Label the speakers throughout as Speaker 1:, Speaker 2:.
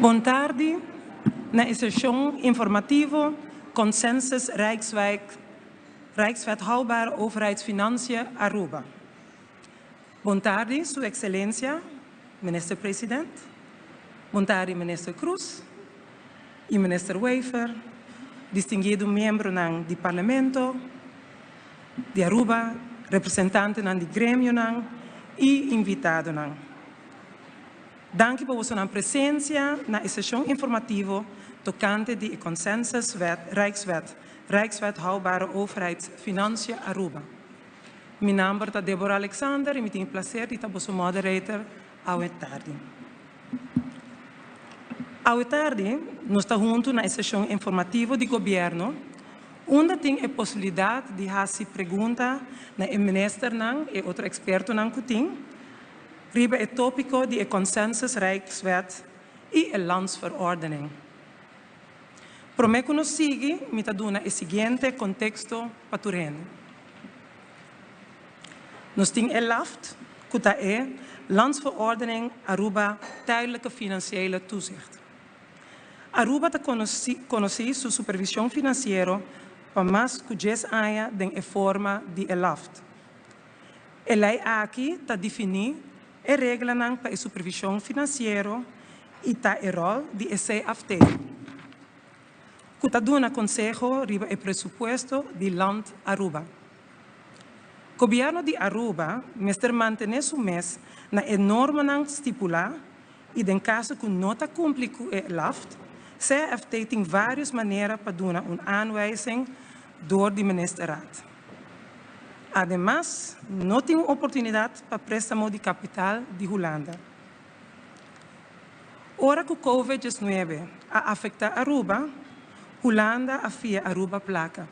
Speaker 1: Bon tardi na e seshon informativo Consensus Rijkswijk Rijkswet Houdbare Overheidsfinanciën Aruba. Bon tardi Su Excelencia Minister President, bon tardi Minister Croes y Minister Wever, distinguido miembronan di Parlamento di Aruba, representantenan di gremionan y invitadonan. Danki pa bosonan presencia na e sesion informativo tocante di e Consensuswet Rijkswet, Rijkswet Houdbare Overheidsfinanciën Aruba. Mi namber ta Deborah Alexander y mi tin e placer di ta boso moderator awe tardi. Awe tardi nos ta hunto na e sesion informativo di Gobierno unda tin e posibilidad di haci pregunta na e ministernan y otro expertonan cu tin riba e topico di e Consensus Rijkswet y e Landsverordening. Prome cu nos sigui, mi ta duna e siguiente contexto pa tur hende. Nos tin e LAFT, cu ta e Landsverordening Aruba Tijdelijke Financiële Toezicht. Aruba ta conoci su supervision financiero pa mas cu djes aña den e forma di e LAFT. E ley aki ta defini e reglanan pa e supervision financiero y ta e rol di e CFT, cu ta duna conseho riba e presupuesto di Land Aruba. Gobierno di Aruba mester mantene su mes na e normanan stipula y den caso cu no ta cumpli cu e LAFT, CFT tin varios manera pa duna un aanwijzing door di Ministerraad. Ademas, no tin un oportunidad pa prestamo di capital di Hulanda. Ora cu Covid 19 a afecta Aruba, Hulanda a fia Aruba placa.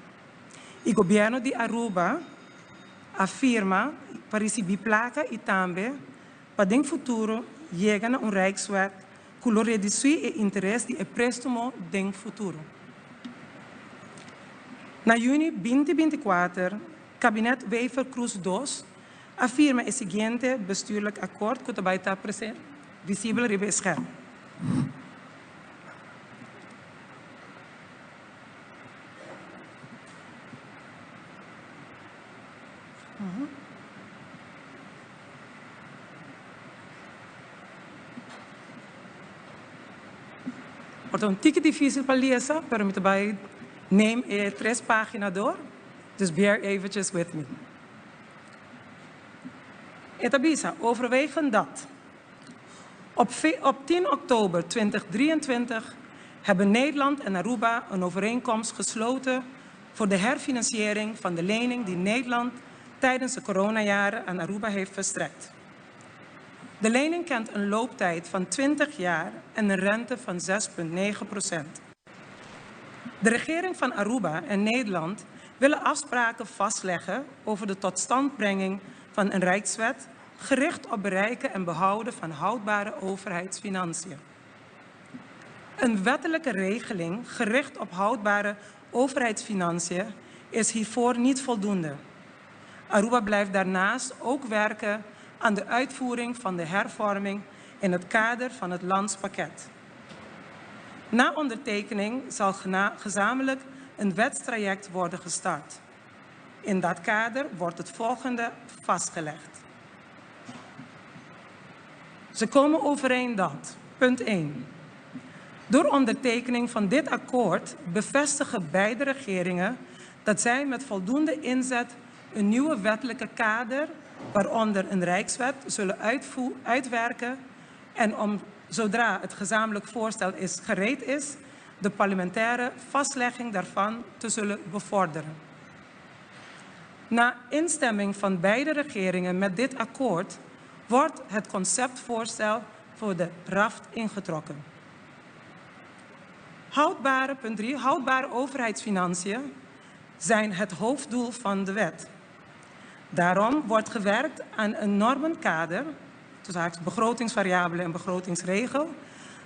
Speaker 1: Y gobierno di Aruba a firma pa ricibi placa y tambe pa den futuro yega na un Rijkswet cu lo reduci e interes di e prestomo den futuro. Na juni 2024, Kabinet Wever-Croes dos a firma e siguiente bestuurlijk akkoord cu ta bay ta visibel riba e scherm. Por ta un tiki difícil pa lesa, pero mi ta bay neem e tres pagina door, dus bear eventjes with me. E ta bisa, overwegend dat op, op 10 oktober 2023 hebben Nederland en Aruba een overeenkomst gesloten voor de herfinanciering van de lening die Nederland tijdens de coronajaren aan Aruba heeft verstrekt. De lening kent een looptijd van 20 jaar en een rente van 6,9%. De regering van Aruba en Nederland willen afspraken vastleggen over de totstandbrenging van een rijkswet gericht op bereiken en behouden van houdbare overheidsfinanciën. Een wettelijke regeling gericht op houdbare overheidsfinanciën is hiervoor niet voldoende. Aruba blijft daarnaast ook werken aan de uitvoering van de hervorming in het kader van het landspakket. Na ondertekening zal gezamenlijk een wetstraject worden gestart. In dat kader wordt het volgende vastgelegd. Ze komen overeen dat, punt 1. Door ondertekening van dit akkoord bevestigen beide regeringen dat zij met voldoende inzet een nieuwe wettelijke kader, waaronder een rijkswet, zullen uitwerken en om, zodra het gezamenlijk voorstel is gereed is, de parlementaire vastlegging daarvan te zullen bevorderen. Na instemming van beide regeringen met dit akkoord wordt het conceptvoorstel voor de RAFT ingetrokken. Houdbare, punt 3, houdbare overheidsfinanciën zijn het hoofddoel van de wet. Daarom wordt gewerkt aan een normenkader, tussen begrotingsvariabelen en begrotingsregel,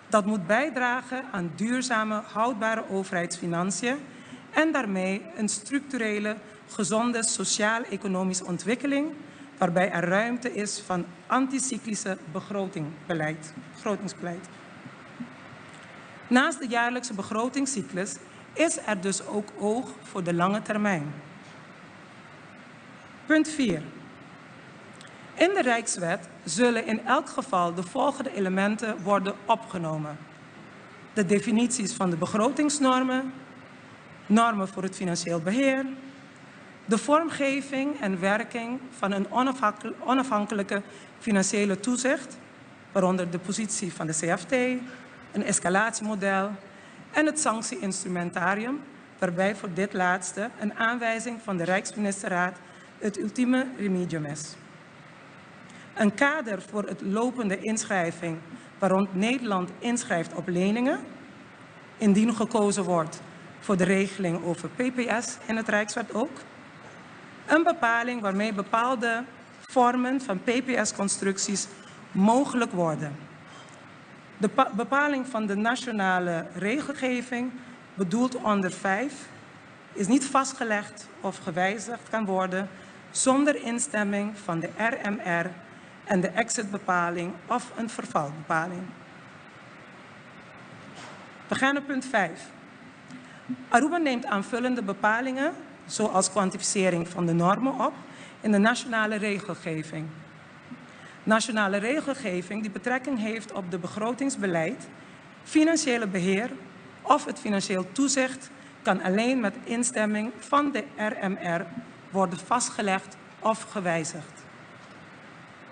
Speaker 1: dat moet bijdragen aan duurzame, houdbare overheidsfinanciën en daarmee een structurele, gezonde sociaal-economische ontwikkeling, waarbij er ruimte is van anticyclische begrotingsbeleid. Naast de jaarlijkse begrotingscyclus is er dus ook oog voor de lange termijn. Punt 4. In de Rijkswet zullen in elk geval de volgende elementen worden opgenomen: de definities van de begrotingsnormen, normen voor het financieel beheer, de vormgeving en werking van een onafhankelijke financiële toezicht, waaronder de positie van de CFT, een escalatiemodel en het sanctie-instrumentarium, waarbij voor dit laatste een aanwijzing van de Rijksministerraad het ultieme remedium is. Een kader voor het lopende inschrijving waarrond Nederland inschrijft op leningen, indien gekozen wordt voor de regeling over PPS in het Rijkswet ook. Een bepaling waarmee bepaalde vormen van PPS-constructies mogelijk worden. De bepaling van de nationale regelgeving, bedoeld onder 5, is niet vastgelegd of gewijzigd kan worden zonder instemming van de RMR en de exitbepaling of een vervalbepaling. We gaan naar punt 5. Aruba neemt aanvullende bepalingen, zoals kwantificering van de normen op, in de nationale regelgeving. Nationale regelgeving die betrekking heeft op de begrotingsbeleid, financiële beheer of het financieel toezicht kan alleen met instemming van de RMR worden vastgelegd of gewijzigd.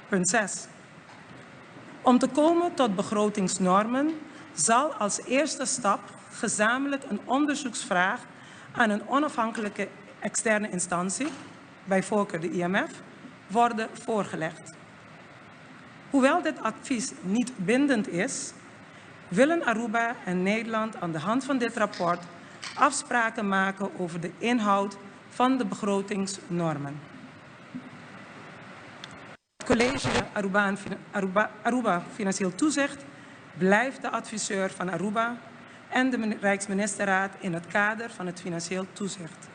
Speaker 1: Punt 6. Om te komen tot begrotingsnormen zal als eerste stap gezamenlijk een onderzoeksvraag aan een onafhankelijke externe instantie, bij voorkeur de IMF, worden voorgelegd. Hoewel dit advies niet bindend is, willen Aruba en Nederland aan de hand van dit rapport afspraken maken over de inhoud van de begrotingsnormen. Het college Aruba Financieel Toezicht blijft de adviseur van Aruba en de Rijksministerraad in het kader van het financieel toezicht.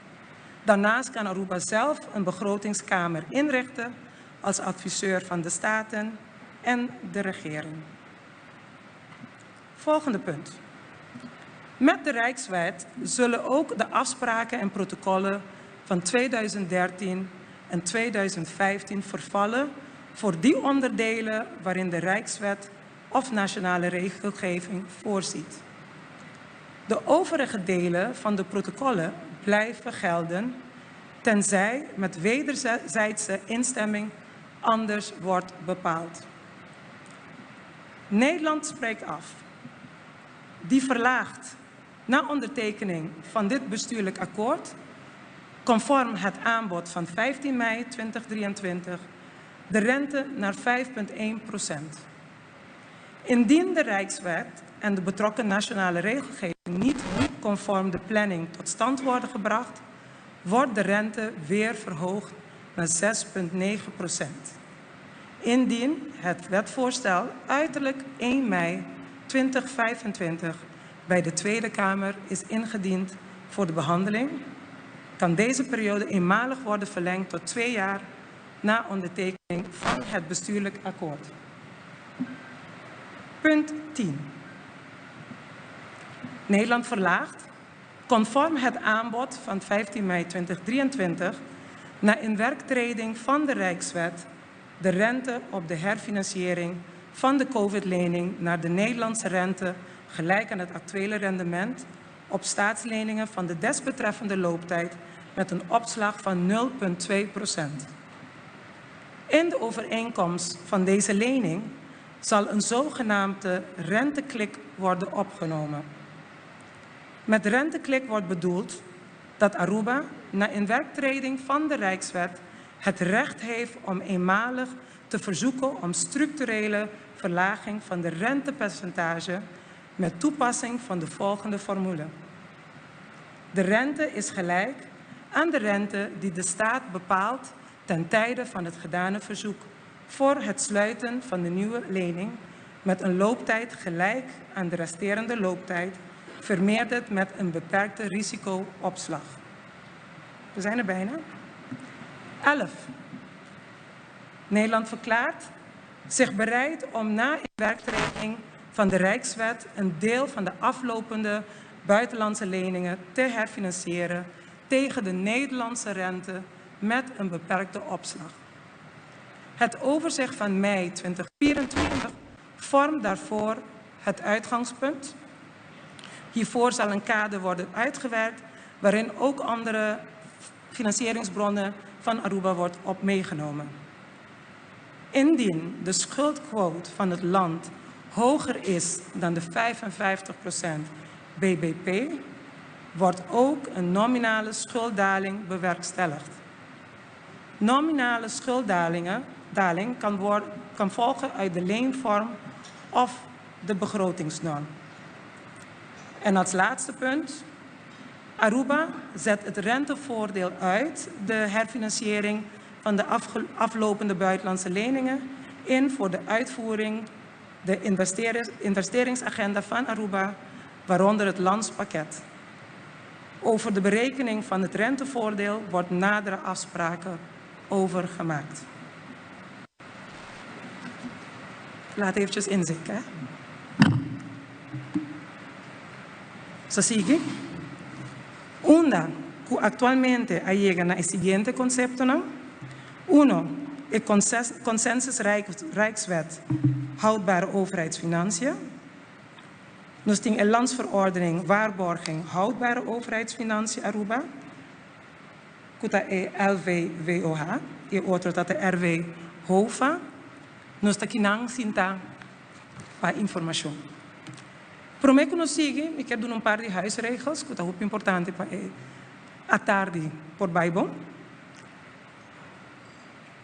Speaker 1: Daarnaast kan Aruba zelf een begrotingskamer inrichten als adviseur van de staten en de regering. Volgende punt. Met de Rijkswet zullen ook de afspraken en protocollen van 2013 en 2015 vervallen voor die onderdelen waarin de Rijkswet of nationale regelgeving voorziet. De overige delen van de protocollen blijven gelden, tenzij met wederzijdse instemming anders wordt bepaald. Nederland spreekt af. Die verlaagt na ondertekening van dit bestuurlijk akkoord, conform het aanbod van 15 mei 2023, de rente naar 5,1%. Indien de Rijkswet en de betrokken nationale regelgeving niet conform de planning tot stand worden gebracht, wordt de rente weer verhoogd naar 6,9%. Indien het wetvoorstel uiterlijk 1 mei 2025 bij de Tweede Kamer is ingediend voor de behandeling, kan deze periode eenmalig worden verlengd tot 2 jaar na ondertekening van het bestuurlijk akkoord. Punt 10. Nederland verlaagt, conform het aanbod van 15 mei 2023, na inwerktreding van de Rijkswet, de rente op de herfinanciering van de COVID-lening naar de Nederlandse rente gelijk aan het actuele rendement op staatsleningen van de desbetreffende looptijd met een opslag van 0,2%. In de overeenkomst van deze lening zal een zogenaamde renteklik worden opgenomen. Met renteklik wordt bedoeld dat Aruba na inwerktreding van de Rijkswet het recht heeft om eenmalig te verzoeken om structurele verlaging van de rentepercentage met toepassing van de volgende formule. De rente is gelijk aan de rente die de staat bepaalt ten tijde van het gedane verzoek voor het sluiten van de nieuwe lening met een looptijd gelijk aan de resterende looptijd, vermeerderd met een beperkte risicoopslag. We zijn er bijna. 11. Nederland verklaart zich bereid om na inwerktreding van de Rijkswet een deel van de aflopende buitenlandse leningen te herfinancieren tegen de Nederlandse rente met een beperkte opslag. Het overzicht van mei 2024 vormt daarvoor het uitgangspunt. Hiervoor zal een kader worden uitgewerkt waarin ook andere financieringsbronnen van Aruba wordt op meegenomen. Indien de schuldquote van het land hoger is dan de 55% BBP, wordt ook een nominale schulddaling bewerkstelligd. Nominale schulddalingen daling kan, worden, kan volgen uit de leenvorm of de begrotingsnorm. En als laatste punt, Aruba zet het rentevoordeel uit de herfinanciering van de aflopende buitenlandse leningen in voor de uitvoering de investeringsagenda van Aruba, waaronder het landspakket. Over de berekening van het rentevoordeel wordt nadere afspraken over gemaakt. Laat eventjes inzinken. Hè? Sa sigui. Unda ku aktualmente a yega na e siguiente konseptonan, Uno, e Consensus Rijkswet Houdbare Overheidsfinanciën. Nos tin e Landsverordening Waarborging Houdbare Overheidsfinanciën Aruba, ku ta e LVWOH, i e otro ta e RW-HOVA. Nos ta kinan sinta pa informashon. Promé ku nos sigui, mi kier duna un par di huisregels ku ta hopi importante pa e atardi por bai bon.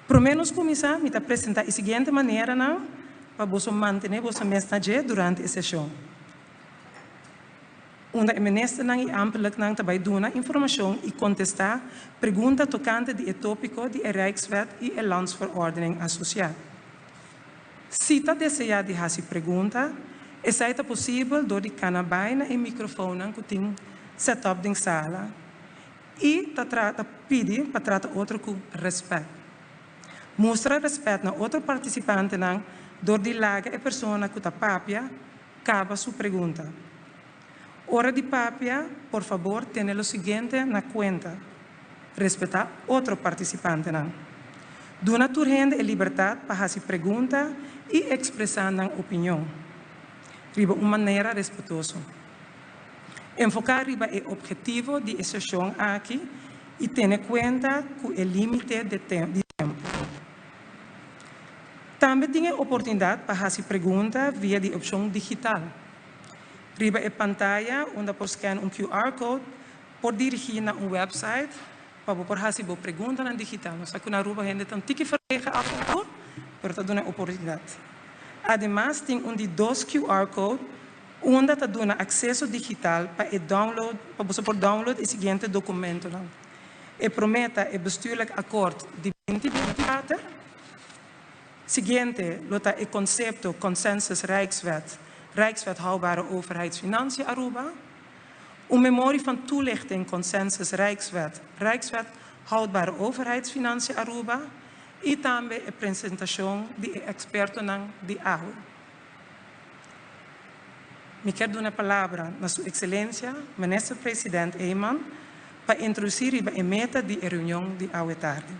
Speaker 1: Promé nos kuminsá, mi ta presentá e siguiente maneranan pa boso mantené boso mes na dje durante e seshon. Unda e ministernan i ambteliknan ta bai duna informashon i kontestá pregunta tokante di e tópiko di e Rijkswet i e Landsverordening asosiá. Si ta deseá di hasi pregunta, esei ta posibel dor di kana bai na e mikrofoonnan ku tin set up den sala i ta ta pidi pa trata otro ku rèspèt. Mustra rèspèt na otro partisipantenan dor di laga e persona ku ta papia kaba su pregunta. Ora di papia, por fabor tene lo siguiente na kuenta, Respetá otro partisipantenan. Duna tur hende e libertat pa hasi pregunta i ekspresá nan opinion riba un manera respetuoso. Enfoká riba e ophetivo di e seshon aki i tene kuenta ku e límite di tempu. Tambe tin e oportunidat pa hasi pregunta via di opshon digital. Riba e pantaya unda por scan un QR code por dirigí na un website pa bo por hasi bo preguntanan digital. Nos sa ku na Aruba hende ta un tiki verlegen af en toe, pero ta duna e oportunidat. Ademas tin un di dos QR code unda ta duna akseso digital pa e download pa boso por download e siguiente dokumentonan. E promé ta e Bestuurlijk Akkoord di binti bintiater. Siguiente lo ta e konsepto Consensus Rijkswet, Rijkswet Houdbare Overheidsfinanciën Aruba. Un Memorie van Toelichting Consensus Rijkswet, Rijkswet Houdbare Overheidsfinanciën Aruba i tambe e presentashon di e ekspertonan di awe. Mi kier duna e palabra na Su Excelencia Minister President Eman pa introduci riba e meta di e reunion di awe tardi.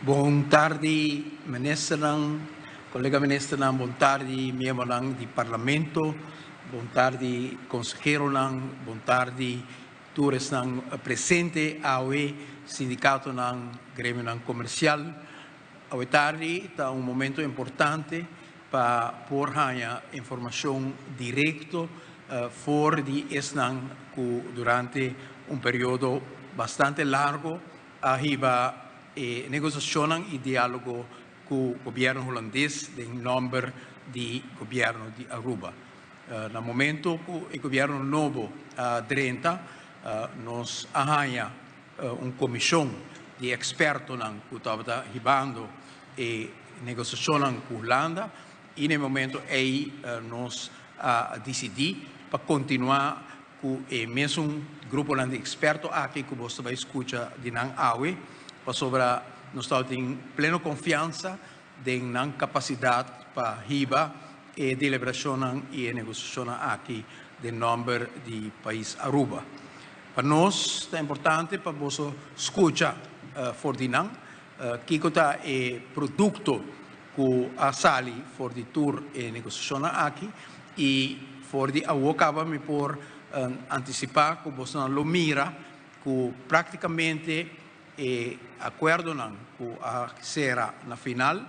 Speaker 2: Bon tardi ministernan, colega ministernan, bon tardi miembronan di Parlamento. Bon tardi konseheronan, bon tardi tur esnan presente awe, sindikatonan, gremionan komersial. Awe tardi ta un momento importante pa por haña informashon direkto for di esnan ku durante un periodo bastante largo a hiba e negosiashonnan i diálogo ku gobièrnu hulandes den nòmber di gobièrnu di Aruba. Na momento ku e gobièrnu nobo a drenta, nos a haña un komishon di ekspertonan ku tabata hibando e negosiashonnan ku Hulanda i na e momento ei nos a disidí pa kontinuá. ku e mesun gruponan di eksperto aki ku bos ta bai skucha di nan awe, pasobra nos tabatin pleno konfiansa den nan kapasidat pa hiba e deliberashonnan i e negosiashonnan aki den nòmber di pais Aruba. Pa nos ta importante pa boso skucha for di nan kiko ta e produkto ku a sali for di tur e negosiashonnan aki i for di awo kaba mi por antisipá ku bosonan lo mira ku praktikamente E akuerdonan ku a sera na final,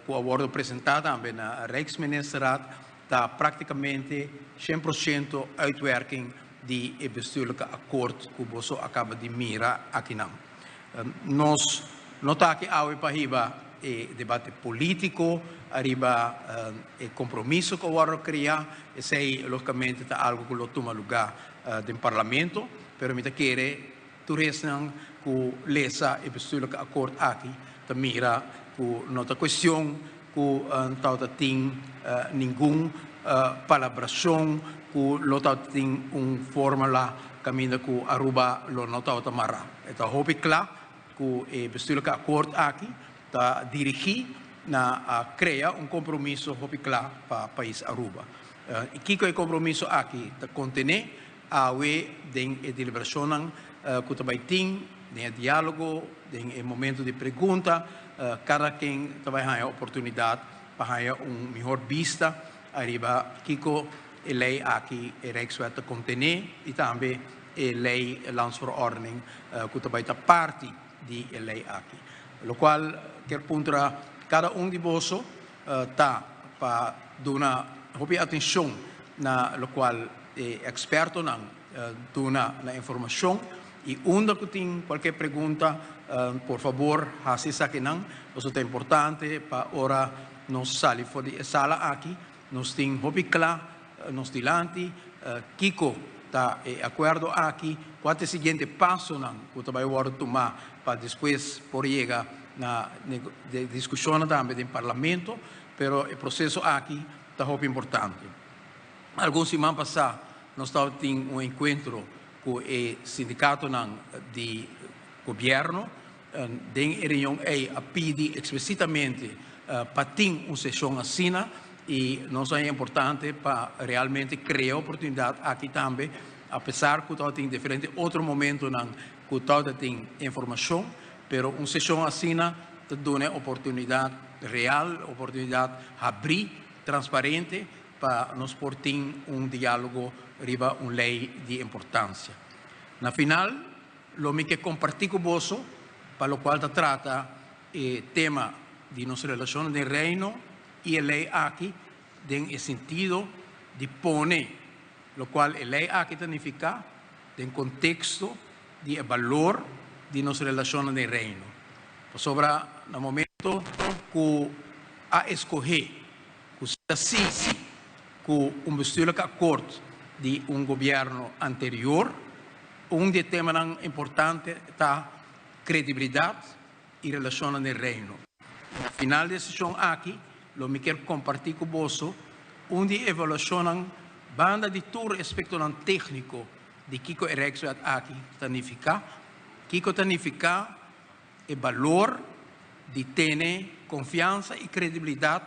Speaker 2: ku a wordo presentá tambe na Rijksministerraad, ta praktikamente 100% uitwerking di e bestuurlijke akkoord ku boso a kaba di mira akinan. Nos no ta aki awe pa hiba e debate polítiko ariba e kompromiso ku a wordo kreá, esei lógikamente ta algu ku lo tuma lugá den parlamento, pero mi ta kere Tur esnan ku lesa e bestuurlijke akkoord aki ta mira ku no ta kuestion ku tabata tin ningun palabrashon ku lo tabata tin un formula kaminda ku Aruba lo no tabata mará. E ta hopi kla ku e bestuurlijke akkoord aki ta dirigí na a krea un kompromiso hopi kla pa pais Aruba. I kiko e kompromiso aki ta kontené? Awe den e deliberashonnan ku ta bai tin, den e diálogo, den e momento di pregunta, kada ken ta bai haña oportunidat pa haña un mihor bista ariba kiko e lei aki, e Rijkswet, ta kontené i tambe e lei Landsverordening ku ta bai ta parti di e lei aki. Lokual kier puntra kada un di boso ta pa duna hopi atenshon na lokual e ekspertonan duna na informashon i unda ku tin kualke pregunta por fabor hasi esakinan pasobra ta importante pa ora nos sali for di e sala aki nos tin hopi kla nos dilanti kiko ta e akuerdo aki, kua ta e siguiente pasonan ku ta bai wòrdu tumá pa despues por yega na diskushonnan tambe den parlamento, pero e proseso aki ta hopi importante. Algun siman pasá nos tabatin un enkuentro ku e sindikatonan di gobièrnu. Den e reunion ei a pidi eksplísitamente pa tin un seshon asina i nos a haña importante pa realmente krea oportunidat aki tambe, apesar ku tabatin diferente otro momentonan ku tabatin informashon, pero un seshon asina ta duna e oportunidat real, oportunidat habrí, transparente pa nos por tin un diálogo riba un lei di importansia. Na final, lo mi ke kompartí ku boso pa lokual ta trata e tema di nos relashonnan den Reino i e lei aki den e sentido di pone lokual e lei aki ta nifiká den konteksto di e balor di nos relashonnan den Reino. Pasobra na momento ku a eskohé ku ta sigui ku un bestuurlijk akkoord di un gobièrnu anterior, un di e temanan importante ta kredibilidat i relashonnan den Reino. Na final di e seshon aki lo mi kier kompartí ku boso un di e evaluashonnan banda di tur e aspektonan tékniko di kiko e Rijkswet aki ta nifiká, kiko ta nifiká e balor di tene konfiansa i kredibilidat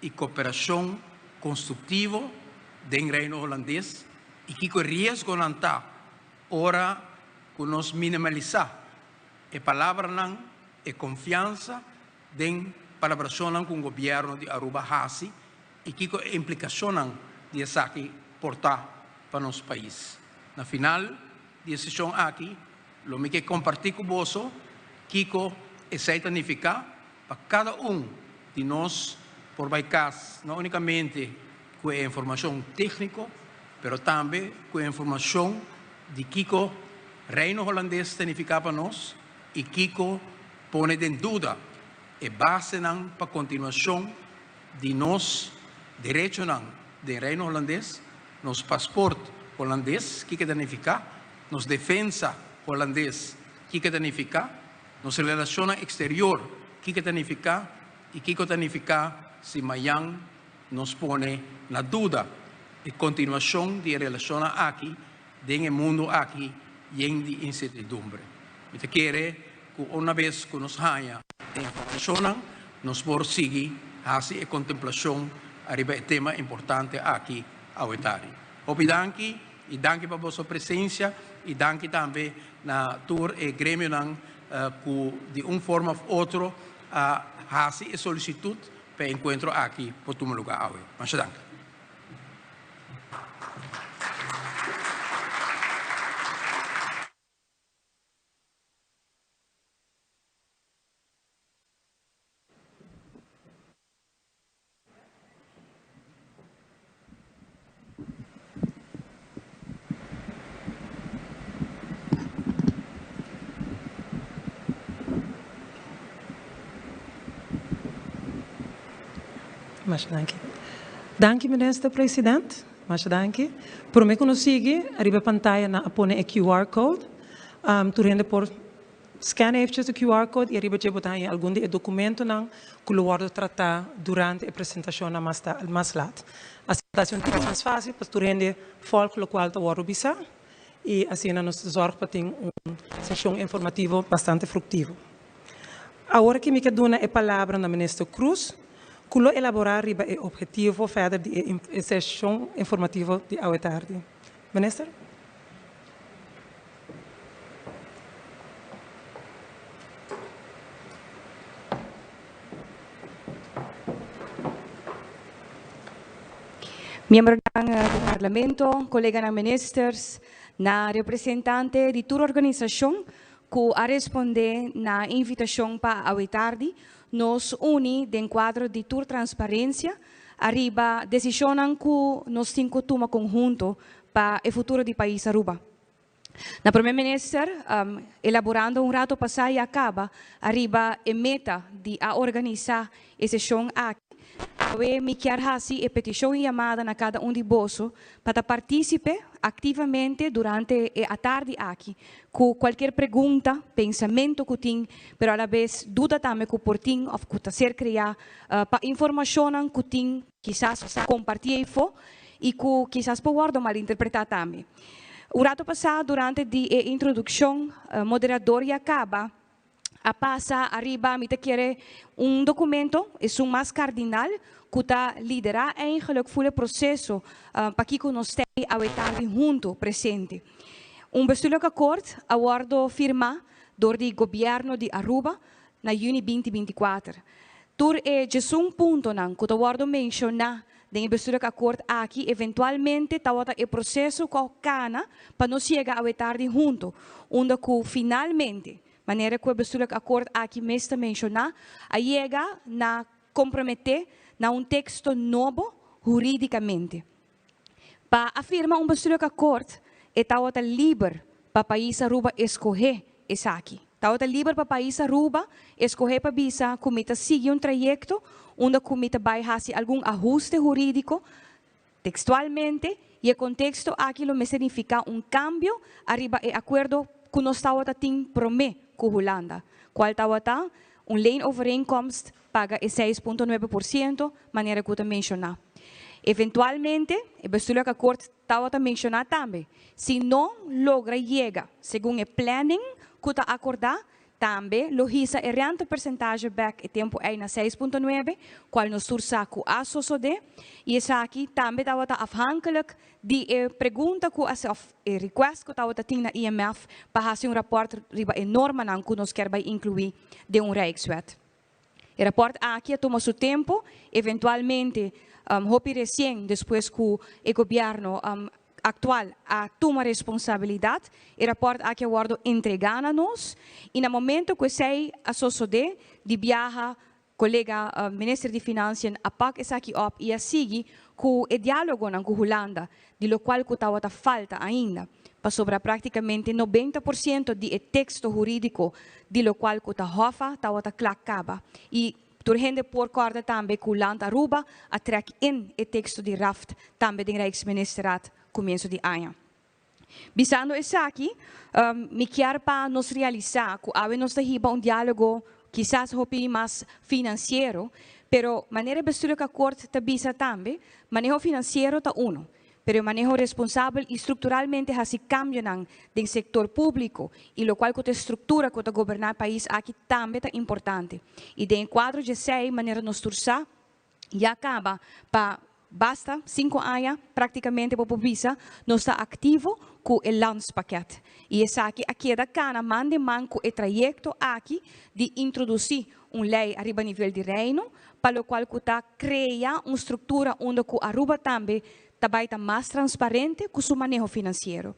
Speaker 2: i koperashon konstruktivo den Reino Holandes i kiko e riesgonan ta ora ku nos minimalisá e palabranan, e konfiansa den palabrashonnan ku un gobièrnu di Aruba hasi i kiko e implikashonnan di esaki por ta pa nos pais. Na final di e seshon aki Lo mi ke kompartí ku boso kiko esei ta nifiká pa kada un di nos por bai kas no únikamente ku e informashon tékniko, pero tambe ku e informashon di kiko Reino Holandes ta nifiká pa nos i kiko pone den duda e basenan pa kontinuashon di nos derechonan den Reino Holandes, nos pasport holandes, kiko ta nifiká. Nos defensa holandes, kiko ta nifiká? Nos relashonnan eksterior, kiko ta nifiká? I kiko ta nifiká si mañan nos pone na duda e kontinuashon di e relashonnan aki den e mundu aki yen di insertidumbre. Mi ta kere ku una bes ku nos haña e informashonnan, nos por sigui hasi e kontemplashon ariba e tema importante aki awe tardi. Hopi danki i danki pa boso presensia i danki tambe na tur e gremionan ku di un forma òf otro a hasi e solisitut pa e enkuentro aki por tuma lugá awe. Masha danki.
Speaker 1: Masha danki. Danki Minister President. Masha danki. Prome ku nos sigui, ariba e pantaya nan a pone e QR code. Tur hende por scan eventjes e QR code y ariba dje bo ta haña algun di e dokumentonan ku lo wòrdu tratá durante e presentashonnan mas ta mas lat. Asina ta hasi un tiki mas fásil pa tur hende fòlg lokual ta wòrdu bisá y asina nos ta zòrg pa tin un seshon informativo bastante fruktivo. Awor aki mi ke duna e palabra na Minister Croes ku lo elaborá riba e ophetivo fèder di e seshon informativo di awe tardi. Minister.
Speaker 3: Miembronan di Parlamento, coleganan ministers, na representante di tur organisacion cu a responde na invitacion pa awe tardi nos uni den cuadro di tur transparencia ariba decisionnan cu nos tin cu tuma conhunto pa e futuro di pais Aruba. Na Prome Minister, elaborando un rato pasa y a caba ariba e meta di a organisa e sesion aki, awe mi kier haci e peticion y yamada na cada un di boso pa ta participe activamente durante e atardi aki cu cualkier pregunta, pensamento cu tin, pero alabes duda tambe cu por tin of cu ta ser crea pa informacionnan cu tin kisas comparti eyfo y cu kisas por wordo malinterpreta tambe. Un rato pasa durante di e introduccion moderador ya caba a pasa ariba mi ta kere un documento, esun mas cardinal cu ta lidera eigenlijk full e proceso pakico nos tey awe tardi hunto presente. Un bestuurlijk akkoord a wordo firma door di Gobierno di Aruba na juni 2024. Tur e djesun puntonan cu ta wordo menciona den e bestuurlijk akkoord aki eventualmente tawata e proceso cu a cana pa nos yega awe tardi hunto, unda cu finalmente, manera cu e bestuurlijk akkoord aki mes ta menciona, a yega na compromete na un texto nobo huridicamente. Pa a firma un bestuurlijk akkoord e tawata liber pa pais Aruba escohe esaki. Tawata liber pa pais Aruba escohe pa bisa cu mi ta sigui un trayecto unda cu mi ta bay haci algun ahuste huridico textualmente y e contexto aki lo mester nifica un cambio ariba e acuerdo cu nos tawata tin prome cu Hulanda, cual tawata un leenovereenkomst paga e 6.9% manera cu ta menciona. Eventualmente, e bestuurlijk akkoord tawata menciona tambe, si no logra yega segun e planning cu ta acorda, tambe lo hisa e rentepercentage bek e tempo ey na 6.9, cual nos tur sa cu a sosode, y esaki tambe tawata afhankelijk di e pregunta cu a of e request cu tawata tin na IMF pa haci un rapport riba e normanan cu nos kier bay inclui den un Rijkswet. E rapport aki a tuma su tempo, eventualmente hopi recien despues cu e gobierno actual a tuma responsabilidad, e rapport aki a wordo entrega na nos y na momento cu esey a sosode di biaha colega Minister di Financiën a pak esaki op y a sigui cu e dialogonan cu Hulanda, di locual cu tawata falta ainda, pasobra practicamente 90% di e texto huridico di locual cu ta Hoffa tawata cla caba. Y tur hende por corda tambe cu Land Aruba a trek in e texto di Raft tambe den Rijksministerraad comienzo di aña. Bisando esaki, mi kier pa nos realisa cu awe nos ta hiba un dialogo kisas hopi mas financiero, pero manera e bestuurlijk akkoord ta bisa tambe, maneho financiero ta uno. Pero e maneho responsabel y structuralmente haci cambionan den sector publico y locual cu ta e structura cu ta goberna e pais aki tambe ta importante. Y den e cuadro dje esey, manera nos tur sa, ya caba pa basta cinco aña practicamente bo por bisa nos ta activo cu e landspakket. Y esaki a keda cana man den man cu e trayecto aki di introduci un ley ariba nivel di Reino pa locual cu ta crea un structura unda cu Aruba tambe ta bay ta mas transparente cu su maneho financiero.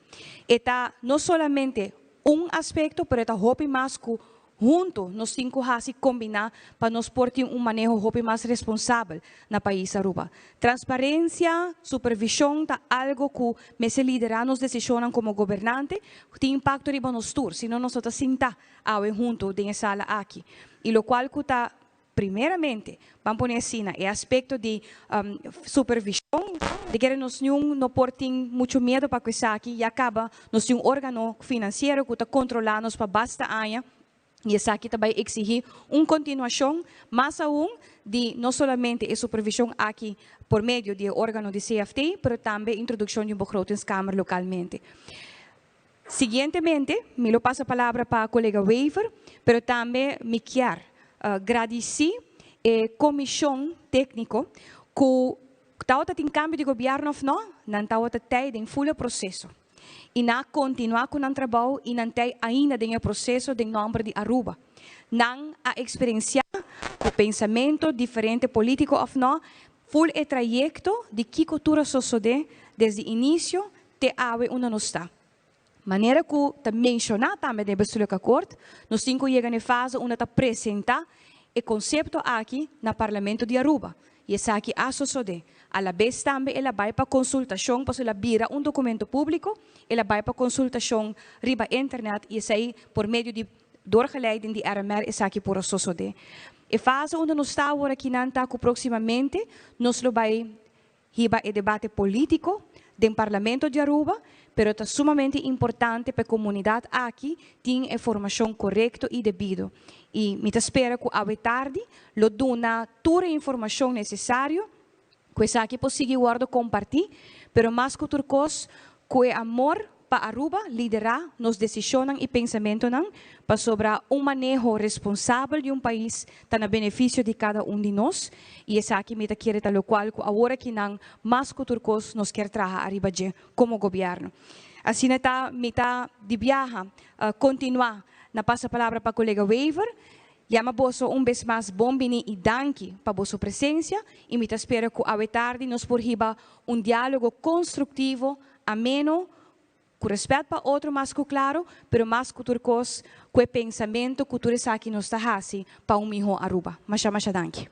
Speaker 3: E ta no solamente un aspecto pero e ta hopi mas cu hunto nos tin cu haci combina pa nos por tin un maneho hopi mas responsabel na pais Aruba. Transparencia, supervision ta algo cu mester lidera nos decisionnan como gobernante cu tin impacto riba nos tur, sino nos no ta sinta awe hunto den e sala aki. Y locual cu ta Primeramente, ban pone asina, e aspecto di supervision, di kere nos niun no por tin mucho miedo pa cu esaki, ya caba nos tin un organo financiero cu ta controla nos pa basta aña y esaki ta bay exigi un continuacion mas aun di no solamente e supervision aki por medio di e organo di CFT, pero tambe introduccion di un begrotingskamer localmente. Siguientemente mi lo pasa palabra pa colega Wever, pero tambe mi kier gradici e comision tecnico cu tawata tin cambio di gobierno of no, nan tawata tey den full e proceso y nan a continua cu nan trabou y nan tey ainda den e proceso den nomber di Aruba. Nan a experiencia cu pensamento diferente politico of no, full e trayecto di kico tur a sosode desde inicio te awe unda nos ta. Manera ku ta menshoná tambe den e Bestuurlijk Akkoord, nos tin ku yega na e fase unda ta presentá e konsepto aki na Parlamento di Aruba. I esaki a sosodé. Alabes tambe el a bai pa konsultashon pasobra el a bira un dokumento públiko, el a bai pa konsultashon riba internet i esei por medio di doorgeleiding di RMR esaki por a sosodé. E fase unda nos ta awor akinan ta ku próksimamente nos lo bai Hiba e debate politico den Parlamento di Aruba, pero ta sumamente importante pa e comunidad aki tin e formacion corecto y debido. Y mi ta spera cu awe tardi lo duna tur e informacion necesario cu esaki por sigui wordo comparti, pero mas cu tur cos cu e amor pa Aruba lidera nos decisionnan y pensamentonan pasobra un maneho responsabel di un pais ta na beneficio di cada un di nos y esaki mi ta kere ta locual cu awor akinan mas cu tur cos nos kier traha ariba dje como gobierno. Asina ta mi ta di biaha continua na pasa palabra pa colega Wever. Yama boso un bes mas bon bini y danki pa boso presencia y mi ta spera cu awe tardi nos por hiba un dialogo constructivo, ameno, cu respet pa otro mas cu claro, pero mas cu tur cos cu e pensamento cu tur esaki nos ta haci pa un miho Aruba. Masha masha danki.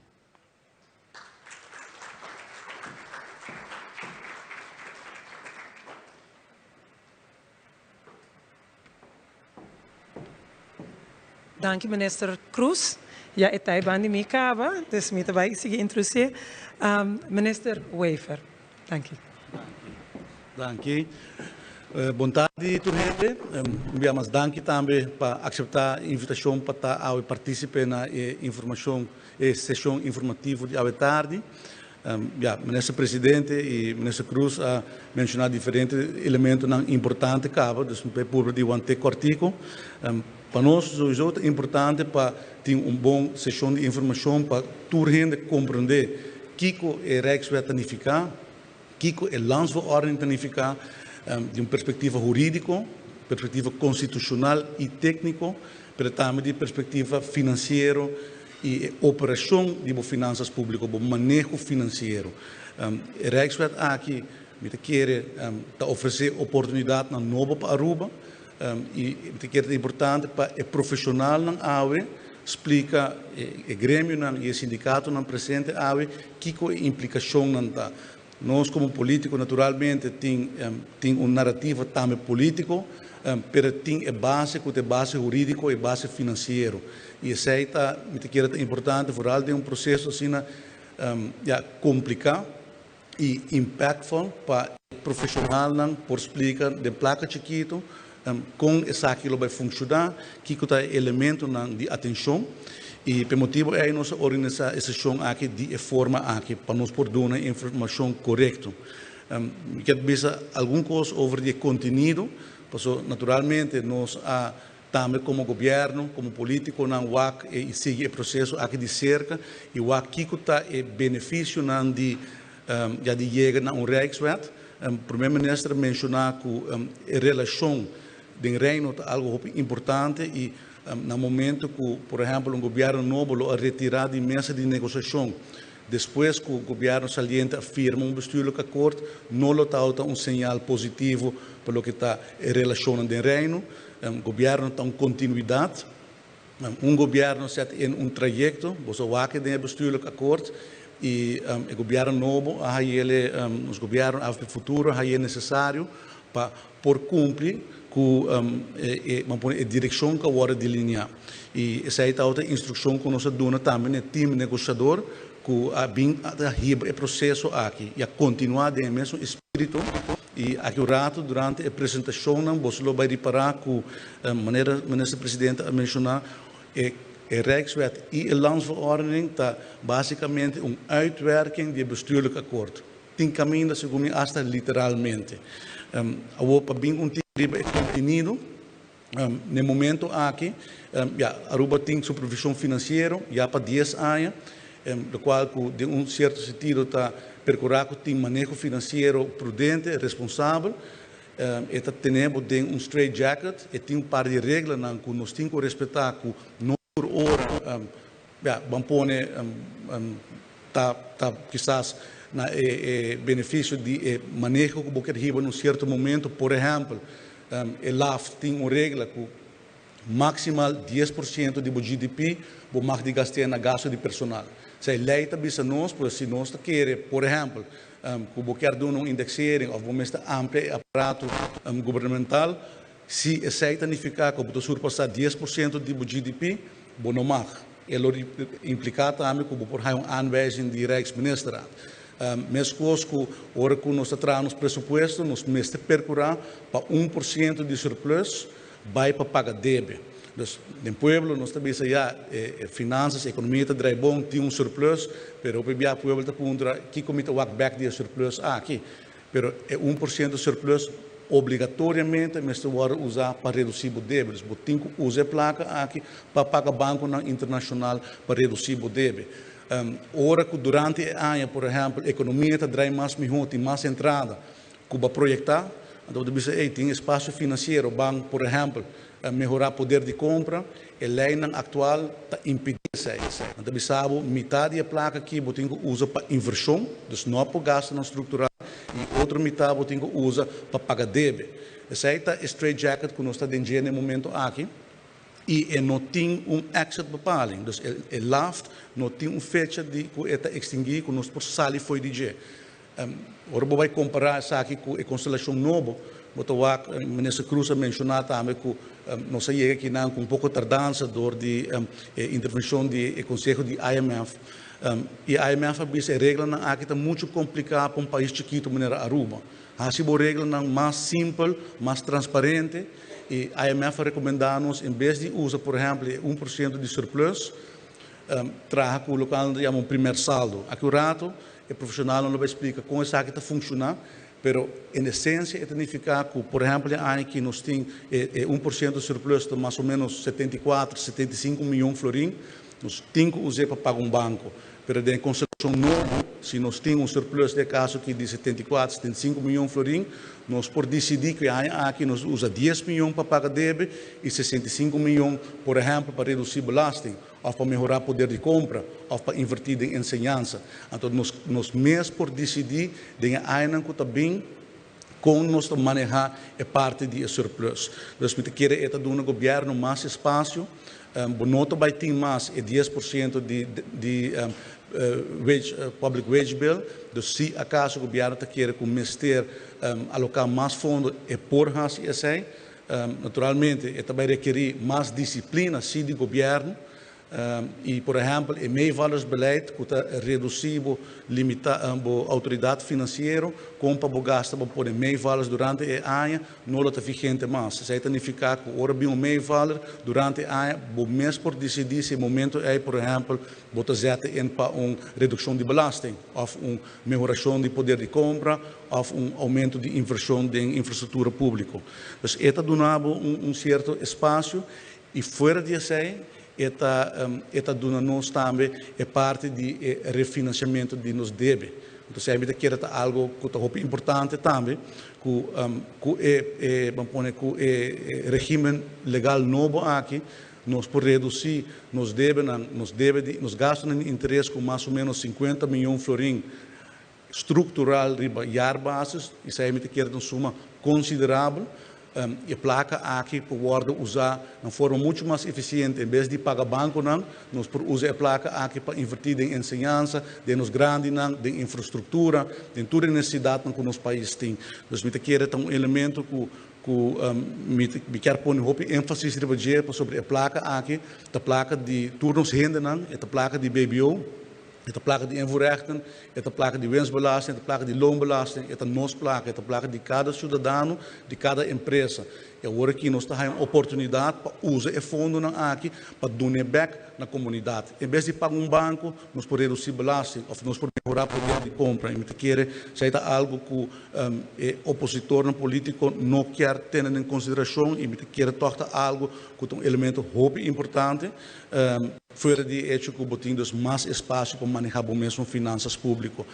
Speaker 1: Danki Minister Croes. Ya e ta ban di mi caba, dus mi ta bay sigui introduci Minister Wever. Danki.
Speaker 4: Danki. Bon tardi tur hende. Un bia mas danki tambe pa acepta e invitacion pa ta awe participe na e informacion, e sesion informativo di awe tardi. Ya, Minister Presidente y Minister Croes a menciona diferente elementonan importante caba, dus mi purba di wante cortico. Pa nos sowieso ta importante pa tin un bon sesion di informacion pa tur hende comprende kico e Rijkswet ta nifica, kico e Landsverordening ta nifica di un perspectiva huridico, perspectiva constitucional y tecnico, pero tambe di perspectiva financiero y e operacion di bo finanzas publico, bo maneho financiero. E Rijkswet aki mi ta kere ta ofrece oportunidadnan nobo pa Aruba y mi ta kere ta importante pa e profesionalnan awe splica e gremionan y e sindicatonan presente awe kico e implicacionnan ta. Nos como politico naturalmente tin tin un narrativa tambe politico, pero tin e base cu ta e base huridico, e base financiero. Y esey ta, mi ta kere ta importante vooral den un proceso asina ya complica y impactful pa e profesionalnan por splica den placa chikito con esaki lo bay funciona, kico ta e elementonan di atencion. Y p'e motibo ey nos a organisa e sesion aki di e forma aki pa nos por duna e informacion corecto. Mi ke bisa algun kos over di kontenido, paso naturalmente nos a tambe komo gobièrnu, komo polítikonan wak i sigui e proseso aki di serka i wak kiko ta e benefisionan di ya di yega na un Rijkswet. Prome Minister a menshoná ku e relashon den Reino ta algu hopi importante i na momento ku por ehèmpel un gobièrnu nobo lo a retirá di mesa di negosiashon despues ku gobièrnu saliente a firma un bestuurlijk akkoord, no lo tabata un señal positivo pa loke ta e relashonnan den Reino. Gobièrnu ta un kontinuidat. Un gobièrnu set in un trayekto, boso wak den e bestuurlijk akkoord i e gobièrnu nobo a hayele, nos gobièrnu AVP Futuro a haye nesesario pa por kumpli ku e, ban pone, e direkshon ku a wòrdu delineá. I esei tabata e instrukshon ku nos a duna tambe na e tim negoshador ku a bin a hiba e proseso aki i a kontinuá den e mesun espíritu. I aki un ratu durante e presentashonnan boso lo bai ripará ku manera Minister Presidente a menshoná e e Rijkswet i e Landsverordening ta básikamente un uitwerking di e bestuurlijk akkoord. Tin kaminda segun mi asta literalmente. Awor pa bin un tiki riba e kontenido, na e momento aki ya Aruba tin supervishon finansiero ya pa dies aña, lokual ku den un sierto sentido ta perkurá ku tin maneho finansiero prudente, responsabel. E ta tene bo den un straitjacket, e tin un par di reglanan ku nos tin ku respetá ku no tur ora ya ban pone ta ta kisas na e e benefisio di e maneho ku bo kier hiba na un sierto momento. Por ehèmpel, e LAF tin un regla ku maksimal 10% di bo GDP bo mag di gast'é na gasto di personal. Esei lei ta bisa nos, pues si nos ta kere, por ehèmpel, ku bo kier duna un indexering òf bo mester amplia e aparato gubernamental, Si esei ta nifiká ku bo ta surpasá 10% di bo GDP, bo no mag. E lo impliká tambe ku bo por haña un aanwijzing di Rijksministerraad. Meskos ku ora ku nos ta traha nos presupuesto, nos mester perkurá pa 1% di surplus bai pa paga debe. Dus, den pueblo nos ta bisa ya, e finansas, ekonomia ta drai bon, tin un surplus, pero hopi bia pueblo ta puntra kiko mi ta wak bèk di e surplus aki. Pero e 1% surplus obligatoriamente mester wòrdu usá pa redusí bo debe. Dus bo tin ku usa e plaka aki pa paga bankonan internashonal pa redusí bo debe. Ora ku durante e aña, por ehèmpel, ekonomia ta drai mas mihó, tin mas entrada ku bo a proyektá, anto bo ta bisa, ey, tin espasio finansiero, ban, por ehèmpel, mehorá poder di kompra. E leinan aktual ta impidí esei. Nan ta bisa bo, mitá di e plaka aki bo tin ku usa pa invershon, dus no por gastunan struktural, i otro mitá bo tin ku usa pa paga debe. Esei ta e straitjacket ku nos ta den dje na e momento aki, i e no tin un exit bepaling. Dus e laft no tin un fecha di ku e ta ekstinguí ku nos por sali fo'i di dje. Ora bo bai kompará esaki ku e konstelashon nobo, bo ta wak, Minister Croes a menshoná tambe ku nos a yega akinan ku un poko tardansa dor di e intervenshon di e konseho di IMF. I IMF a bisa e reglanan aki ta muchu kompliká pa un pais chikitu manera Aruba. Hasi bo reglanan mas simpel, mas transparente i IMF a rekomendá nos en bes di usa por ehèmpel e 1% di surplus, traha ku loke nan ta yama un primer saldo. Aki un rato e profesionalnan lo bai splika kon esaki ta funshoná, pero en esensia e ta nifiká ku, por ehèmpel, e aña aki nos tin e 1% surplus ta mas o ménos 74, 75 mion florin, nos tin ku us'é pa paga un banko. Pero den e konstelashon nobo, si nos tin un surplus den e kaso aki di 74, 75 mion florin, nos por disidí ku e aña aki nos usa 10 mion pa paga debe i 65 mion, por ehèmpel, pa redusí belasting. Òf pa mehorá poder di kompra, òf pa invertí den enseñansa. Anto nos nos mes por disidí den e añanan ku ta bin kon nos ta manehá e parti di e surplus. Dus mi ta kere e ta duna gobièrnu mas espasio. Bo no ta bai tin mas e 10% di di wage public wage bill. Dus si akaso gobièrnu ta kere ku mester aloká mas fondo e por hasi esei. Naturalmente e ta bai rekerí mas disiplina si di gobièrnu. I por ehèmpel e meevallersbeleid ku ta redusí bo limita bo outoridat finansiero kon pa bo gasta bo pone meevallers durante e aña no lo ta vigente mas. Esei ta nifiká ku ora bin un meevaller durante e aña bo mes por disidí si e momento ei por ehèmpel bo ta zèt in pa un redukshon di belasting òf un mehorashon di poder di kompra òf un oumento di invershon den infrastruktura públiko. Dus e ta duna bo un sierto espasio I fuera di esei e ta e ta duna nos tambe e parti di e refinanciamento di nos debe. Entonces esei mi ta kere ta algo cu ta hopi importante tambe cu cu e e ban pone cu e regimen legal nobo aki nos por reduci nos debenan, nos debe di nos gastonan di interes cu mas o menos 50 miyon florin Structural riba jaarbasis, esei mi ta kere ta un suma considerabel. E placa aki por wordo usa na forma mucho mas eficiente. En bes di paga banconan, nos por usa e placa aki pa inverti den enseñansa, den nos grandinan, den infrastructura, den tur e necesidadnan cu nos pais tin. Dus mi ta kere ta un elemento cu cu mi mi kier pone hopi enfasis riba dje pasobra e placa aki ta placa di tur nos hendenan, e ta placa di BBO. E ta plaka di invoerrechten, e ta plaka di winstbelasting, e ta plaka di loonbelasting, e ta nos plaka, e ta plaka di kada siudadano, di kada empresa. I awor aki nos ta haña un oportunidat pa usa e fondonan aki pa dun'é bèk na komunidat. En bes di paga un banko, nos por redusí belasting òf nos por mehorá poder di kompra. I mi ta kere esei ta algu ku e opositornan polítiko no kier tene den konsiderashon i mi ta kere tòg ta algu ku ta un elemento hopi importante. Fuera di e hecho cu bo tin dus mas espacio pa maneha bo mesmo finanzas publico.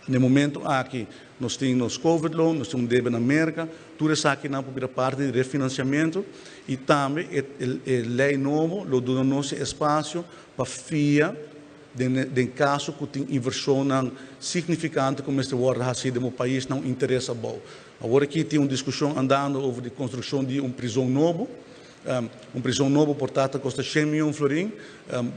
Speaker 4: Na e momento aki nos tin nos Covid loan, nos tin un debe na Merca, tur esakinan por bira parti di refinanciamento y tambe e ley nobo lo duna nos e espacio pa fia den caso cu tin inversionnan significante cu mester wordo haci den bo pais na un interes abou. Awor aki tin un discusion andando over di construccion di un prison nobo. Un prison nobo por ta ta kosta shen mion florin.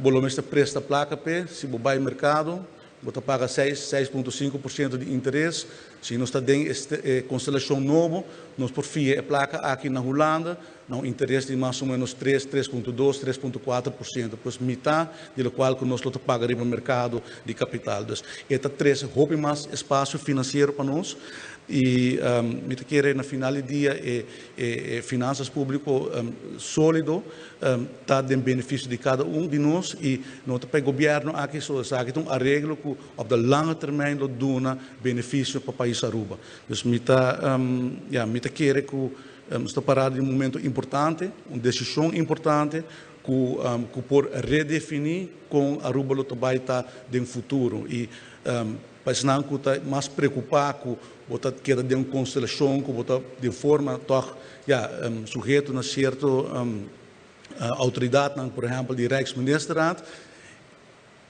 Speaker 4: Bo lo mester presta plaka p'e. Si bo bai merkado, bo ta paga seis, 6.5% di interes. Si nos ta den e konstelashon nobo, nos por fia e plaka aki na Hulanda na un interes di mas o menos tres, 3.2, 3.4%. Pues mitá di lokual ku nos lo ta paga riba merkado di kapital. Dus e ta trese hopi mas espasio finansiero pa nos i mi ta kere na final di dia e E finansas públiko sólido ta den benefisio di kada un di nos i no ta pa e gobièrnu aki so. Esaki ta un areglo ku op de lange termijn lo duna benefisio pa pais Aruba. Dus mi ta, ya, mi ta kere ku nos ta pará den un momento importante, un desishon importante ku ku por redefiní kon Aruba lo ta bai ta den futuro. I Pa esnan ku ta mas preokupá ku bo ta keda den un konstelashon ku bo ta den forma tòg ya suheto na sierto outoridatnan, por ehèmpel di Rijksministerraad,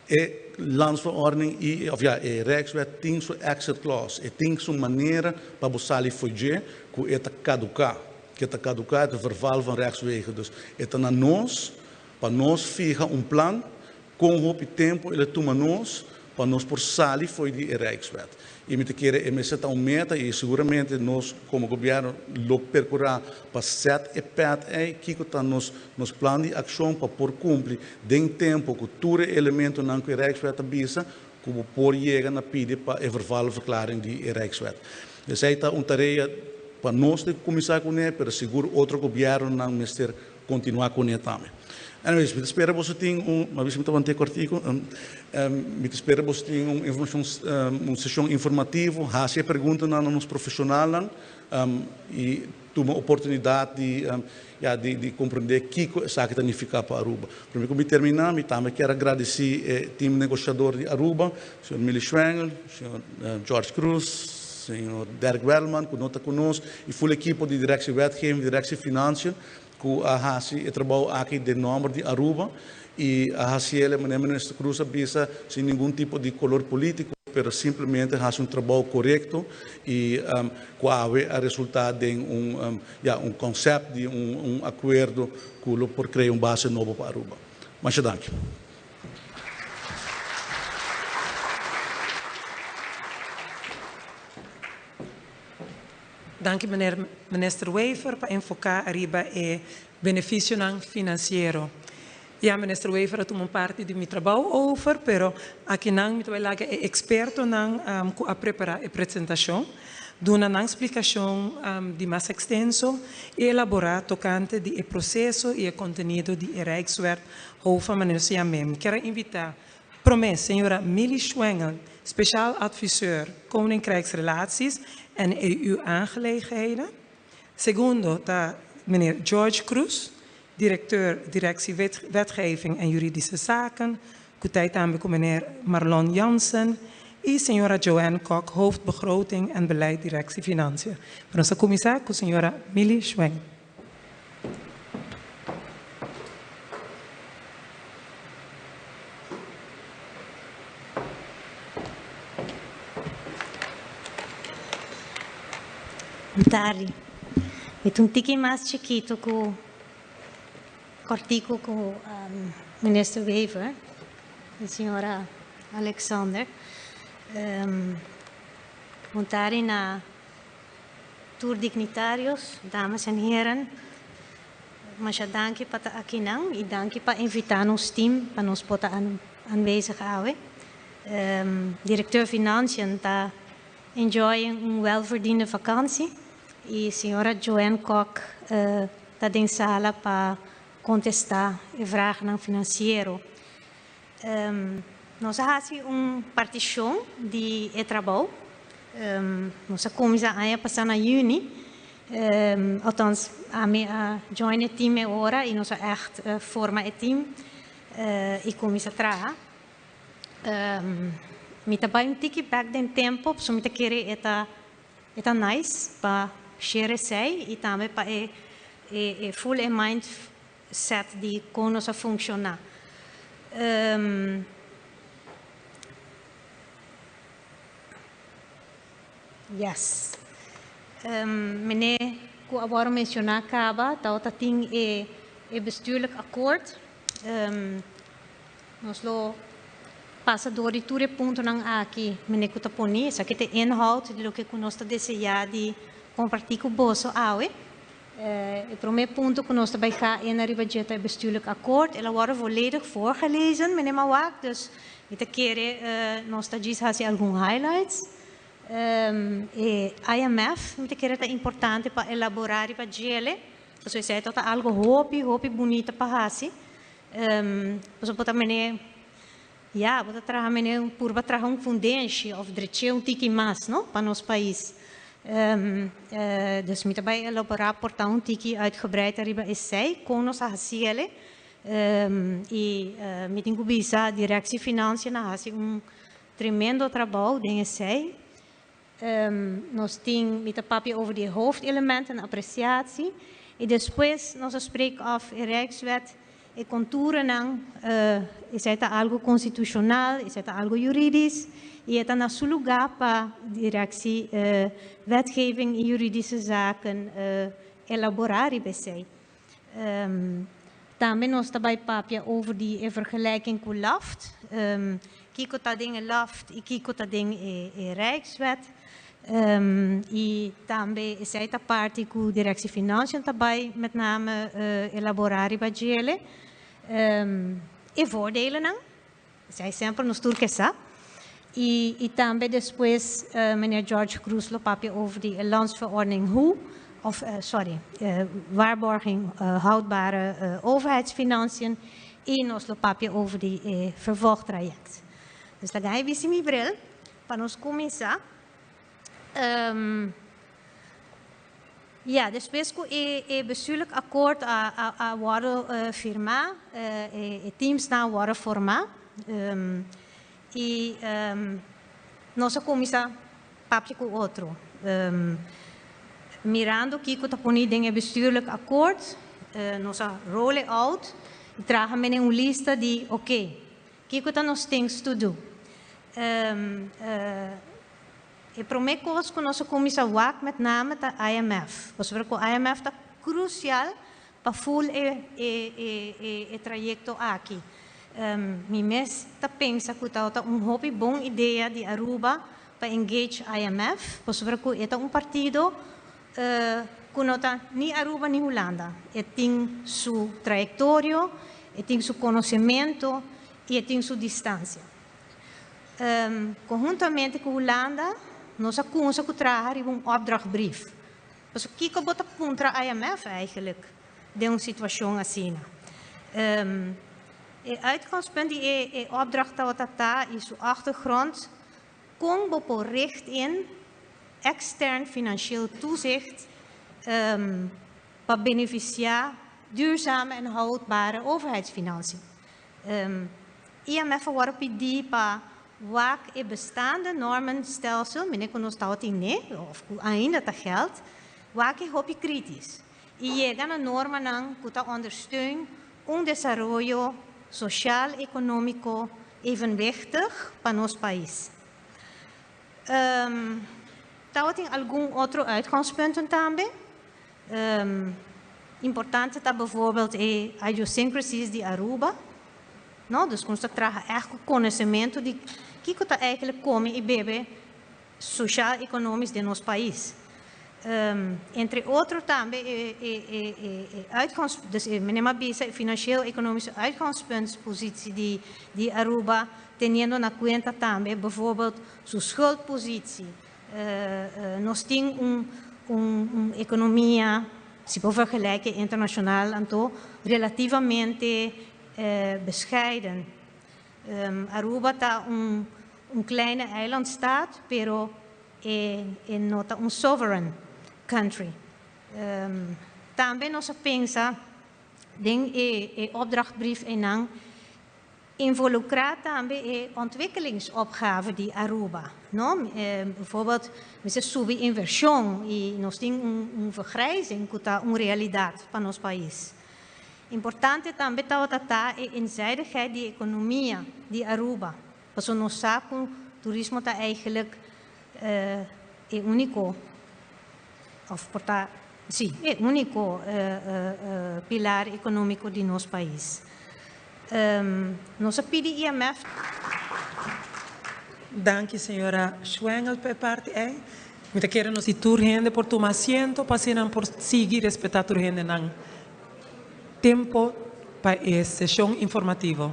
Speaker 4: e landsverordening i òf ya e Rijkswet tin su exit clause, e tin su manera pa bo sali for dje ku e ta kaduká, ke ta kaduká e ta verval van rechtswege. Dus e ta na nos pa nos fiha un plan Kon hopi tempu el a tuma nos pa nos por sali fo'i di e Rijkswet? I mi ta kere e mester ta un meta i seguramente nos komo gobièrnu lo perkurá pa sèt e pèt ei kiko ta nos nos plan di akshon pa por kumpli den tempu ku tur e elementonan ku e Rijkswet ta bisa ku bo por yega na pidi pa e vervalverklaring di e Rijkswet. Esei ta un tarea pa nos tin ku kuminsá kuné pero sigur otro gobièrnunan mester Kontinuá kuné tambe. Anyways, mi ta spera boso tin un, m'a bisa mi ta want'é kòrtiku, mi ta spera boso tin un informashon, un seshon informativo, hasi e preguntanan na nos profeshonalnan i tuma oportunidat di, ya, di di komprendé kiko esaki ta nifiká pa Aruba. Promé ku mi terminá, mi tambe kier a gradisí e tim negoshador di Aruba, señor Milly Schwengle, señor George Cruz, señor Derk Werleman ku no ta ku nos i ful ekipo di Directie Wetgeving, Directie Financiën ku a hasi e trabou aki den nòmber di Aruba i a hasiel e manera Minister Croes a bisa sin ningun tipo di kolor polítiko pero simplemente hasi un trabou korekto i ku awe a resultá den un ya un konsèpt di un akuerdo ku lo por krea un base nobo pa Aruba. Masha danki.
Speaker 1: Danki meneer Minister Wever pa enfoca ariba e beneficionan financiero. Ya minister Wever a tuma un parti di mi trabou over, pero akinan mi ta bai laga e ekspertonan ku a prepará e presentashon duna nan splikashon di mas ekstenso i elaborá tokante di e proseso i e kontenido di e Rijkswet Hof van Manusia Mem. Mi kier a invitá promé señora Milly Schwengel, speciaal adviseur Koninkrijksrelaties en EU-aangelegenheden. Segundo ta meneer George Croes, directeur Directie Wetgeving en Juridische Zaken, ku ta tambe ku meneer Marlon Jansen i señora Joanne Kok, hoofd Begroting en Beleid Directie Financiën. Pero nos ta kuminsá ku señora Milly Schwengel.
Speaker 5: Bon tardi. Mi ta un tiki mas chikito ku kòrtiku ku Minister Wever i señora Alexander. Bon tardi na tur dignitarios, dames en heren. Masha danki pa ta akinan i danki pa invitá nos team pa nos por ta aanwezig awe. Directeur Financiën ta enjoying un welverdiende vakantie i señora Joanne Kok ta den sala pa kontestá e vraagnan finansiero. Nos a hasi un partishon di e trabou. Nos a kuminsá aña pasá na yüni. Althans, ami a join e team e ora i nos a ègt forma e team i kuminsá traha. Mi ta bai un tiki bèk den tempu pasobra mi ta kere e ta e ta nice pa share esei i tambe pa e e full e mind set di kon nos a funshoná. Yes. Meneer ku a wòrdu menshoná kaba tabata tin e e bestuurlijk akkoord. Nos lo pasa dor di tur e puntonan aki, meneer ku ta poni. Esaki ta e inhoud di loke ku nos ta deseá di kompartí ku boso awe. E promé punto ku nos ta bai ga in ariba dje ta e bestuurlijk akkoord. El a wòrdu volledig voorgelezen, meneer Mawak, dus mi ta kere nos ta djis hasi algun highlights. E IMF mi ta kere ta importante pa elaborá riba djele, pasobra esei ta algu hopi, hopi bunita pa hasi. Pasobra bo ta meneer, ya, bo ta traha meneer, purba traha un fundenshi òf drech'é un tiki mas, no, pa nos pais. Dus mi ta bai elaborá por ta un tiki uitgebreid ariba esei, kon nos a hasi el'e. I mi tin ku bisa Directie Financiën a hasi un tremendo trabou den esei. Nos tin, mi ta papia over di e hoofdelementen, apreciatie, y despues nos a spreek af e Rijkswet, e conturennan, esey ta algo constitucional, esey ta algo juridisch, y e ta na su lugar pa Directie Wetgeving y Juridische Zaken elabora riba esey. Tambe nos ta bai papia over di e vergelijking ku LAFT. Kiko ta den e LAFT i kiko ta den e Rijkswet. I tambe esei ta parti ku Directie Financiën ta bai met name elaborá riba djele. E voordelennan, esei semper nos tur ke sa. I tambe despues meneer George Croes lo papia over di e landsverordening hoe, of sorry, waarborging houdbare overheidsfinanciën i nos lo papia over di e vervolgtraject. Dus laga e bisti mi bril pa nos kuminsá. Ya, despues ku e e bestuurlijk akkoord a a a wòrdu firmá, e e teamsnan a wòrdu formá i nos a kuminsá papia ku otro. Mirando kiko ta poni den e bestuurlijk akkoord, nos a roll it out i traha menen un lista di oké, kiko ta nos things to do. E promé kos ku nos a kuminsá wak met name ta IMF, pasobra ku IMF ta krusial pa ful e e e e trayekto aki. Mi mes ta pensa ku tabata un hopi bon idea di Aruba pa engage IMF, pasobra ku e ta un partido ku no ta ni Aruba ni Hulanda. E tin su trayektorio, E tin su konosementu i e tin su distansia. Konhuntamente ku Hulanda nos a kumsa ku traha riba un opdrachtbrief. Pasobra kiko bo ta puntra IMF eigenlijk den un situashon asina? E uitgangspunt di e opdracht tabata ta i su achtergrond kon bo por richt in extern financieel toezicht pa benefisiá duurzame en houdbare overheidsfinanciën. IMF a wòrdu pidí pa wak e bestaande normenstelsel, mene ku nos tabatin ne, òf ku ainda ta gèld, wak e hopi krítis i yega na normanan ku ta ondersteun un desaroyo sosial-ekonómiko evenwichtig pa nos pais. Tabatin algun otro uitgangspunten tambe. Importante ta bijvoorbeeld e idiosyncrasies di Aruba, no? Dus ku nos ta traha ègt ku konosementu di kiko ta eigenlijk kome i bebe sociaal-economisch den nos pais. Entre otro tambe e e e uitgangs, dus e meneer a bisa e financieel-economische uitgangspuntspositie di di Aruba, teniendo na kuenta tambe bijvoorbeeld su schuldpositie. Nos tin un un economia, si por vergelijken internacional anto, relativamente bescheiden. Aruba ta un un kleine eilandstaat, pero e e no ta un sovereign country. Tambe nos a pensa den e e opdrachtbrief einan involucra tambe e ontwikkelingsopgave di Aruba, no? Bijvoorbeeld mester subi inversion y nos tin un un vergrijzing cu ta un realidad pa nos pais. Importante tambe tabata ta e eenzijdigheid di economia di Aruba, pasobra nos sa cu turismo ta eigenlijk e unico of por ta, si, e unico pilar economico di nos pais. Nos a pidi IMF.
Speaker 1: Danki señora Schwengle pa e parti ei. Mi ta kere nos di tur hende por tuma asiento pa asina nan por sigui respeta tur hende nan tempo pa e sesion informativo.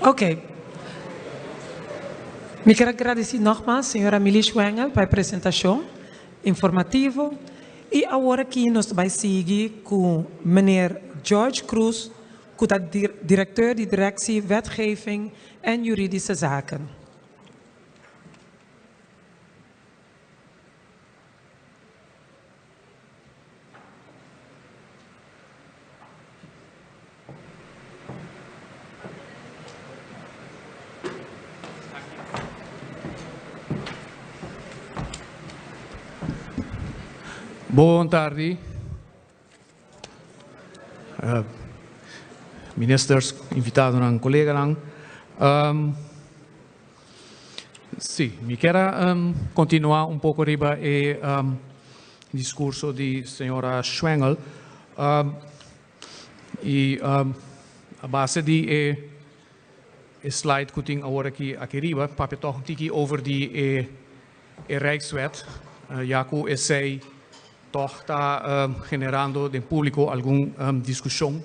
Speaker 1: Ok. Mi kier a gradeci nogmaals señora Milly Schwengle pa e presentacion informativo y awor aki nos ta bay sigui cu meneer George Croes cu ta directeur di Directie Wetgeving en Juridische Zaken.
Speaker 6: Bon tardi. Ministers, invitadonan, coleganan. Sí, mi kier a continua un poco riba e discurso di señora Schwengle. Y a base di e slide cu tin awor aki aki riba, papia toch un tiki over di e Rijkswet, ya cu esey toch ta generando den publico algun discusion.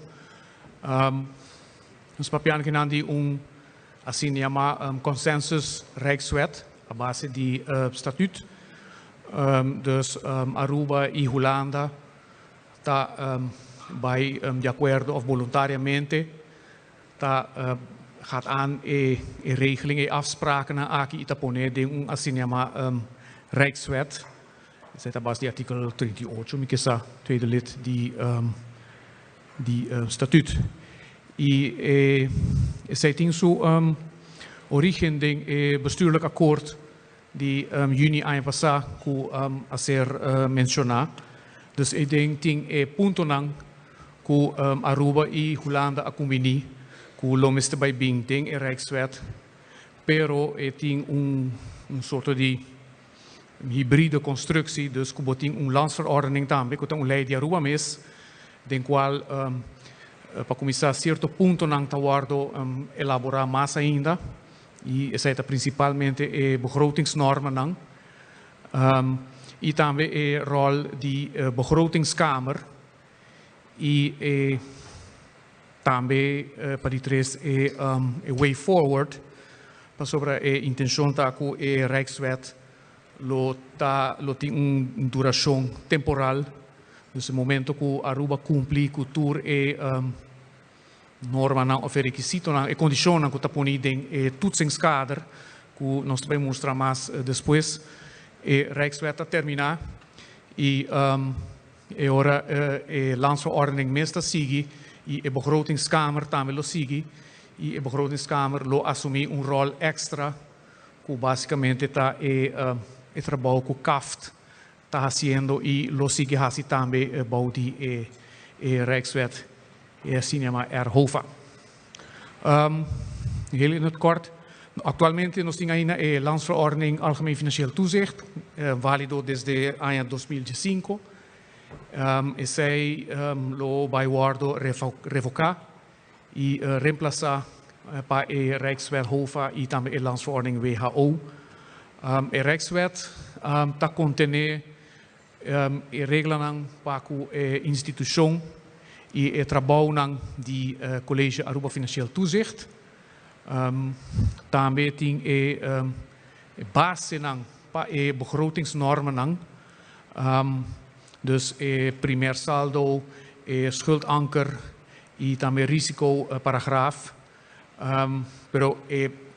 Speaker 6: Nos papiando kinan di un asina yama consensus Rijkswet a base di statuut. Dus Aruba y Hulanda ta bay di acuerdo of boluntariamente ta gaat aan e regeling, e afsprakennan aki y ta pone den un asina yama Rijkswet. Esei ta base di artíkulo 38, mi ke sa, tweede lid di di statuut. I e esei tin su origen den e bestuurlijk akkoord di juni aña pasá ku a ser menshoná. Dus eiden tin e puntonan ku Aruba i Hulanda a kumbiní ku lo mester bai bin den e Rijkswet, pero e tin un un sorto di hibride constructie, dus ku bo tin un landsverordening tambe ku ta un lei di Aruba mes den kual pa kuminsá sierto puntonan ta wòrdu elaborá mas ainda i esei ta prinsipalmente e begrotingsnormennan i tambe e ròl di begrotingskamer i e tambe pa di tres e way forward pasobra e intenshon ta ku e Rijkswet lo ta lo tin un durashon temporal, dus e momento ku Aruba kumpli ku tur e normanan òf e rekisitonan, e kondishonnan ku ta poni den e toetsingskader ku nos ta bai mustra mas despues, e Rijkswet ta terminá i e ora e landsverordening mes ta sigui i e begrotingskamer tambe lo sigui i e begrotingskamer lo asumí un ròl èkstra ku básikamente ta e e trabou ku CAFT ta hasiendo i lo sigui hasi tambe bou di e e Rijkswet e asina yama RHOFA. Heel in het kort, aktualmente nos tin ainda e Landsverordening Algemeen Financieel Toezicht, válido desde aña 2005. Esei lo bai wòrdu revoká i remplasá pa e Rijkswet HOFA i tambe e Landsverordening WHO. E Rijkswet ta kontené e reglanan pa ku e institushon i e trabounan di College Aruba Financieel Toezicht. Tambe tin e basenan pa e begrotingsnormennan, dus e primer saldo, e schuldanker i tambe risicoparagraaf. Pero e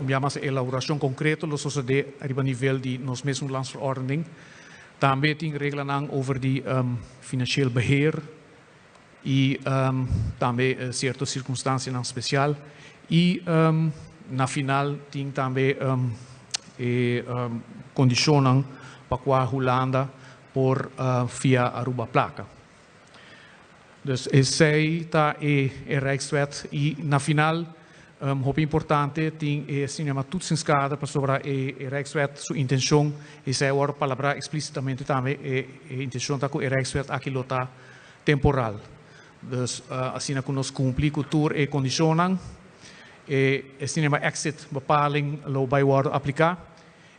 Speaker 6: yamase elaboracion concreto lo sosode riba nivel di nos mesun landsverordening. Tambe tin reglanan over di financieel beheer i tambe cierto circunstancianan special. I na final tin tambe e condicionnan pa cua Hulanda por fia Aruba placa. Dus esei ta e Rijkswet i na final hopi importante tin e asina yama toetsingskader pasobra e Rijkswet su intencion esei a wòrdu palabrá explícitamente tambe e intencion ta ku e Rijkswet aki lo ta temporal. Dus asina ku nos kumpli ku tur e kondishonnan e asina yama exit bepaling lo bai wòrdu apliká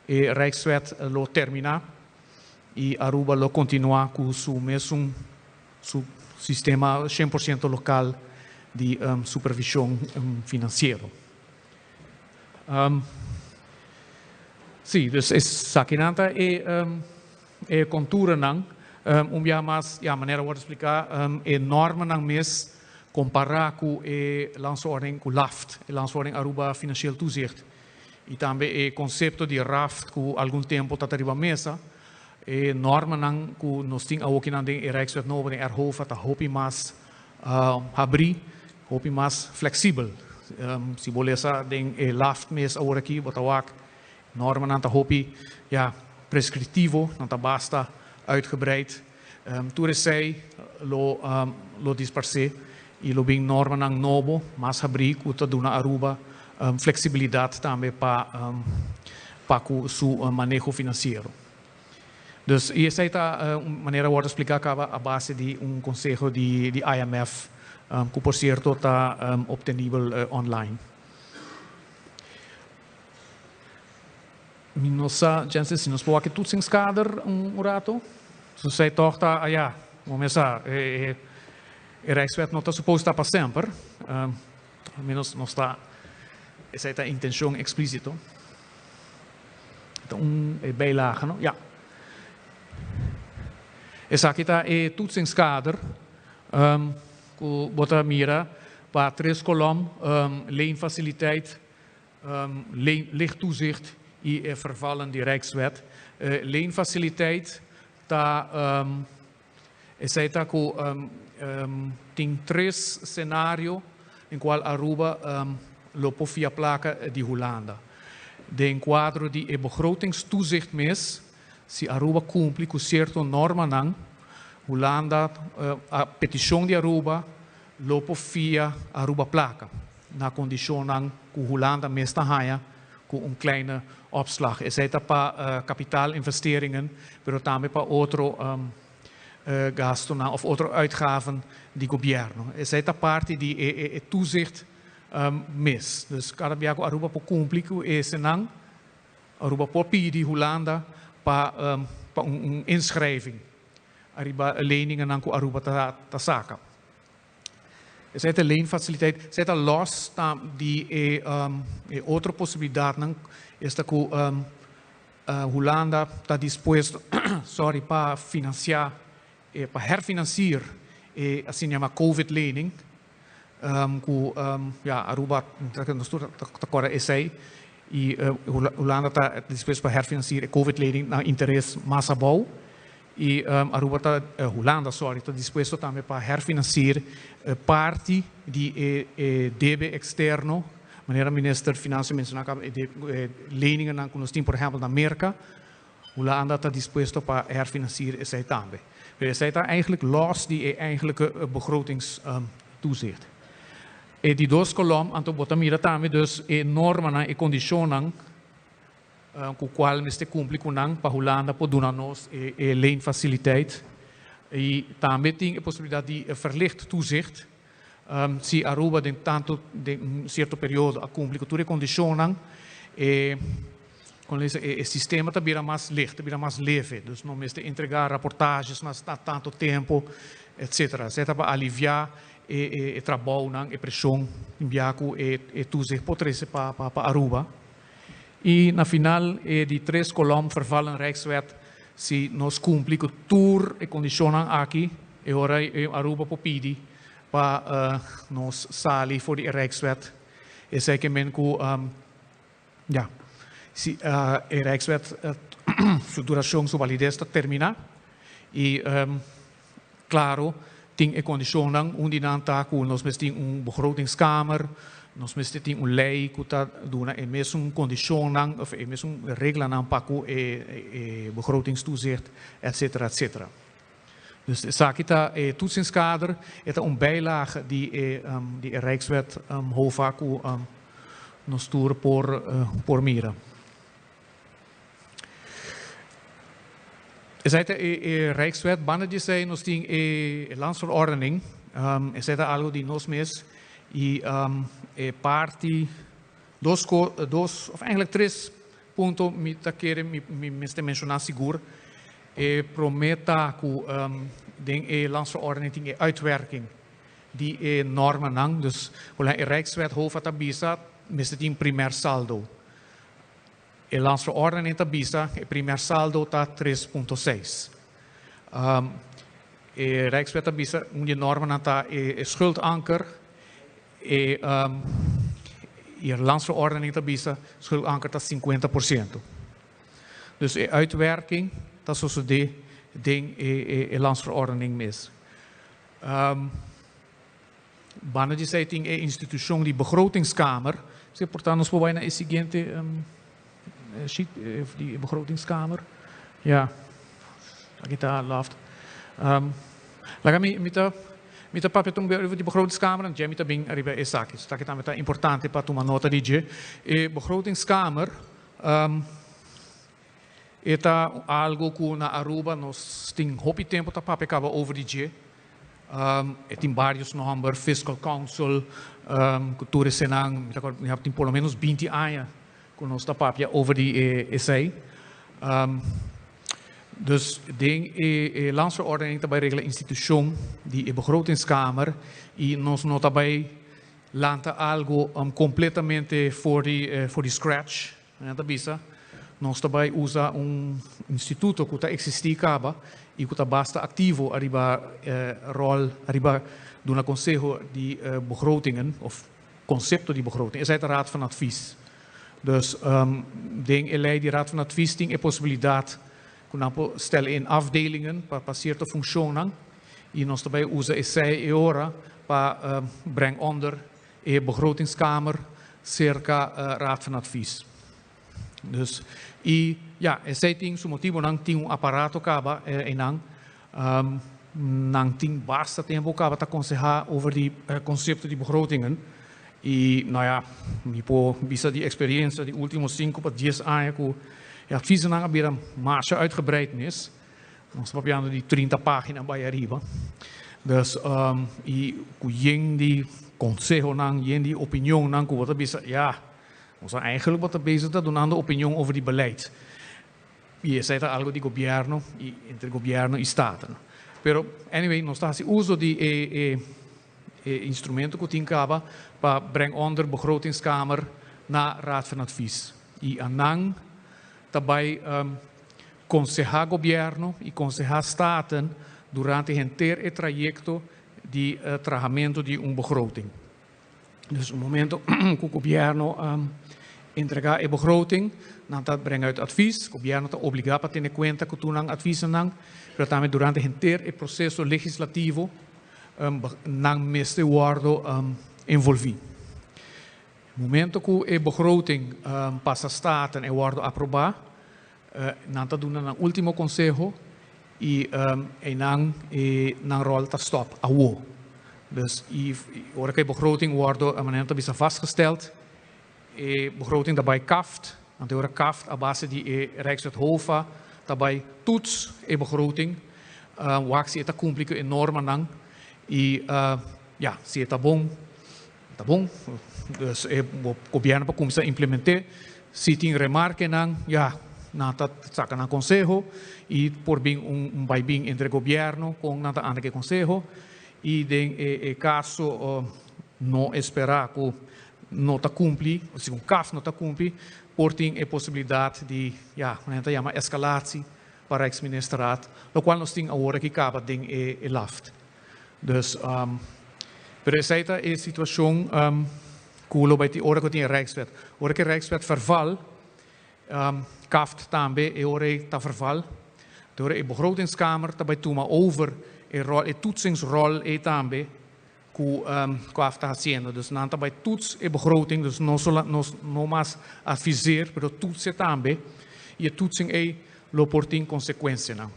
Speaker 6: e Rijkswet lo terminá. I Aruba lo kontinuá ku su mesun su sistema 100% lokal di supervishon finansiero. Sí, dus esakinan ta e e konturanan. Un biaha mas, ya, manera a wòrdu spliká, e normanan mes kompará ku e Landsverordening, ku LAFT, e Landsverordening Aruba Financieel Toezicht, I tambe e konsepto di raft ku algun tempu ta ta riba mesa. E normanan ku nos tin awokinan den e Rijkswet nobo, den RHOFA, ta hopi mas habrí, hopi mas fleksibel. Si bo lesa den e laft mes aworakí, bo ta wak normanan ta hopi, ya, preskriptivo, nan ta basta uitgebreid. Tur esei lo lo disparsé i lo bin normanan nobo, mas habrí ku ta duna Aruba fleksibilidat tambe pa pa ku su maneho finansiero. Dus i esei ta un manera wòrdu spliká kaba a base di un konseho di di IMF ku por sierto ta optenibel online. Mi no sa, Jensen, si nos por wak e toetsingskader un rato. So esei tòg ta, ah ya, bo mes sa, e e Rijkswet no ta supos ta pa semper. Al menos nos ta, esei ta intencion explícito. Ta un e bijlage, no? Ya. Esaki ta e toetsingskader ku bo ta mira pa tres kolom, leenfaciliteit, Lichttoezicht i e vervallen di Rijkswet. Leenfaciliteit ta esei ta ku tin tres senario den kual Aruba lo por fia plaka di Hulanda. Den kuadro di e begrotingstoezicht mes, si Aruba kumpli ku sierto normanan, Hulanda a petishon di Aruba lo por fia Aruba plaka na kondishonnan ku Hulanda mes ta haña ku un kleine opslag. Esei ta pa kapitaalinvesteringen, pero tambe pa otro gastonan of otro uitgaven di gobièrnu. Esei ta parti di e toezicht mes. Dus kada bia ku Aruba por kumpli ku esenan, Aruba por pidi Hulanda pa pa un inschrijving ariba leningennan ku Aruba ta saka. Esei ta leenfaciliteit. Esei ta los ta di e e otro posibilidatnan, esta ku Hulanda ta dispuesto sorry pa finansiá pa herfinansier e asina yama covid lening ku ya Aruba nos tur ta kòrda esei i Hulanda ta dispuesto pa herfinansier e covid lening na interes mas abou. I Aruba ta, Hulanda, sorry, ta dispuesto tambe pa herfinansier parti di e debe eksterno, manera Minister Financiën menshoná kaba, e leningennan ku nos tin por ehèmpel na Merka, Hulanda ta dispuesto pa herfinansier esei tambe. Pero esei ta eigenlijk lòs di e eigenlijke begrotingstoezicht. E di dos kolòm, anto bo ta mira tambe dus e normanan, e kondishonnan, ku kual mester kumpli ku nan pa Hulanda por duna nos e leenfaciliteit. I tambe tin e posibilidat di verlicht toezicht. Si Aruba den tantu den un sierto periodo a kumpli ku tur e kondishonnan, e kon lo e sistema ta bira mas licht, ta bira mas leve. Dus no mester entregá raportages mas na tantu tempu, etcetera. Esei ta pa aliviá e trabounan, e preshon bia ku e toezicht por trese pa Aruba. I na final e di tres kolòm vervallen Rijkswet, si nos kumpli ku tur e kondishonnan aki, e ora ei Aruba por pidi pa nos sali for di e Rijkswet. Esei ke men ku ya, si e Rijkswet su durashon, su valides ta terminá i Claro, tin e condicionnan, un di nan ta cu nos mester tin un begrotingskamer, nos mester tin un ley cu ta duna e mesun condicionnan of e mesun reglanan pa cu e begrotingstoezicht, etcetera, etcetera. Dus esaki ta e toetsingskader, e ta un bijlage di e di e Rijkswet HOFA cu nos tur por por mira. Esei ta e Rijkswet. Banda di esei nos tin e Landsverordening. Esei ta algo di nos mes i e parti dos dos of eigenlijk tres punto mi ta kere mi mester menshoná sigur. E promé ta ku den e Landsverordening tin e uitwerking di e normanan. Dus por e Rijkswet HOFA ta bisa mester tin primer saldo. E landsverordening ta bisa e primer saldo ta tres punto seis. E Rijkswet ta bisa un di e normanan ta e schuldanker. E e landsverordening ta bisa schuldanker ta 50%. Dus e uitwerking ta sosodé den e e landsverordening mes. Banda di esei tin e institushon di begrotingskamer. Si por ta nos por bai na e siguiente sheet di e begrotingskamer. Ya, aki ta Loft. Laga mi mi ta mi ta papia tur riba di begrotingskamer en dje mi ta bin ariba esaki. So taki tambe ta importante pa tuma nota di dje. E begrotingskamer e ta algo ku na Aruba nos tin hopi tempu ta papia kaba over di dje. E tin varios nomber, Fiscal Council, cu tur esenan, mi ta acorda, mi tin por lo menos 20 aña cu nos ta papia over di esey. Dus den e landsverordening ta bay regla institucion di e begrotingskamer y nos no ta bay lanta algo completamente for di scratch. Nan ta bisa, Nos ta bai usa un instituto ku ta eksistí kaba i ku ta basta aktivo ariba ròl ariba duna konseho di begrotingen òf konsepto di begroting. Esei ta Raad van Advies. Dus den e lei di Raad van Advies tin e posibilidat ku nan por stel in afdelingen pa sierto funshonnan i nos ta bai usa esei e ora pa breng onder e begrotingskamer serka Raad van Advies. Dus i ya, esei tin su motibonan, tin un aparato kaba einan. Nan tin basta tempu kaba ta konsehá over di konsepto di begrotingen. I nou ja, mi por bisa di eksperiensia di último sinku pa dies aña ku e adviesnan a bira masha uitgebreid mes. Nos ta papiando di 30 página bai ariba. Dus i ku yen di konsehonan, yen di opinionnan ku bo ta bisa, ya, Nos a eigenlijk bo ta bezig ta dunando opinion over di beleid. I esei ta algo di gobierno i entre gobierno i Staten. Pero anyway nos ta hasi uso di e e e instrumento ku tin kaba pa breng onder begrotingskamer na Raad van Advies. I anan ta bai konsehá gobierno i konsehá Staten durante henter e trayekto di trahamentu di un begroting. Dus un momento ku gobierno entrega e begroting, nan ta brenga uit advies. Gobierno ta obligá pa tene kuenta ku tur nan adviesnan, pero tambe durante henter e proseso legislativo nan mester wòrdu envolví. Momento ku e begroting pasa Staten e wòrdu aprobá, nan ta duna nan último konseho i einan e nan ròl ta stòp awo. Dus i ora ku e begroting wòrdu manera nan ta bisa vastgesteld, e begroting ta bai kaft, anto e ora kaft a base di e Rijkswet HOFA ta bai toets e begroting, wak si e ta kumpli ku e normanan i ya, si e ta bon. Ta bon, dus e gobierno por cuminsa implemente, si tin remarkenan, ya, nan ta saca nan conseho y por bin un bay bin entre gobierno con nan ta anda cu e conseho y den e caso no espera cu no ta cumpli, si un CAF no ta cumpli, por tin e posibilidad di, ya, nan ta yama escalatie pa Rijksministerraad, locual nos tin awor aki caba den e LAFT. Dus, pero esei ta e situashon ku lo bai tin ora ku tin e Rijkswet. Ora ku e Rijkswet verval, CAFT tambe e ora ei ta verval. Te ora e Begrotingskamer ta bai tuma over e ròl, e toetsingsròl ei tambe ku CAFT ta hasiendo. Dus nan ta bai toets e begroting, dus no sola, no mas adviseer, pero toets e tambe. I e toetsing ei lo por tin konsekuensianan.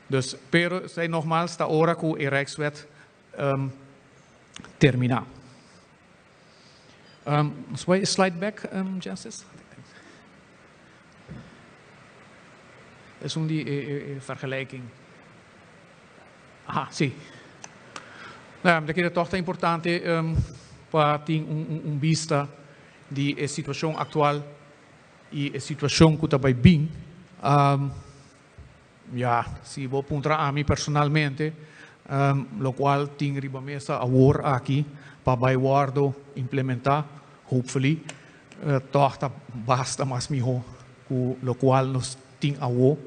Speaker 6: Dus, pero esei nogmaals ta ora ku e Rijkswet terminá. Nos bai slide back, Justice? Esun di e vergelijking. Aha, si. Nou ja, mi ta kere tòg ta importante pa tin un bista di e situashon aktual i e situashon ku ta bai bin. Ya, si bo puntra ami personalmente, locual tin riba mesa awor aki pa bay wordo implementa, hopefully, toch ta basta mas miho cu locual nos tin awo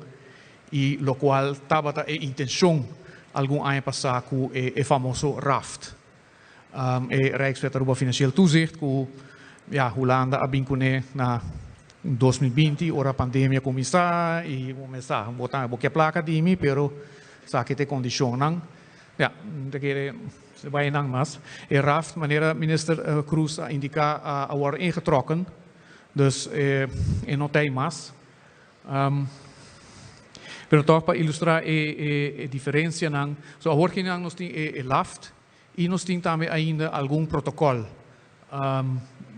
Speaker 6: y locual tabata e intencion algun aña pasa cu e famoso raft. E Rijkswet Aruba Financieel Toezicht ku ya Hulanda a bin kuné na 2020 ora pandemia kuminsá i bo mes sa bo ta bo ke plaka di mi pero esaki ta e kondishonnan. Ya, mi ta kere bai einan mas. E raft manera Minister Croes a indiká a wòrdu ingetrokken dus e no ta ei mas. Pero tòg pa ilustrá e diferensianan, so awor kinan nos tin e laft i nos tin tambe ainda algun protokòl,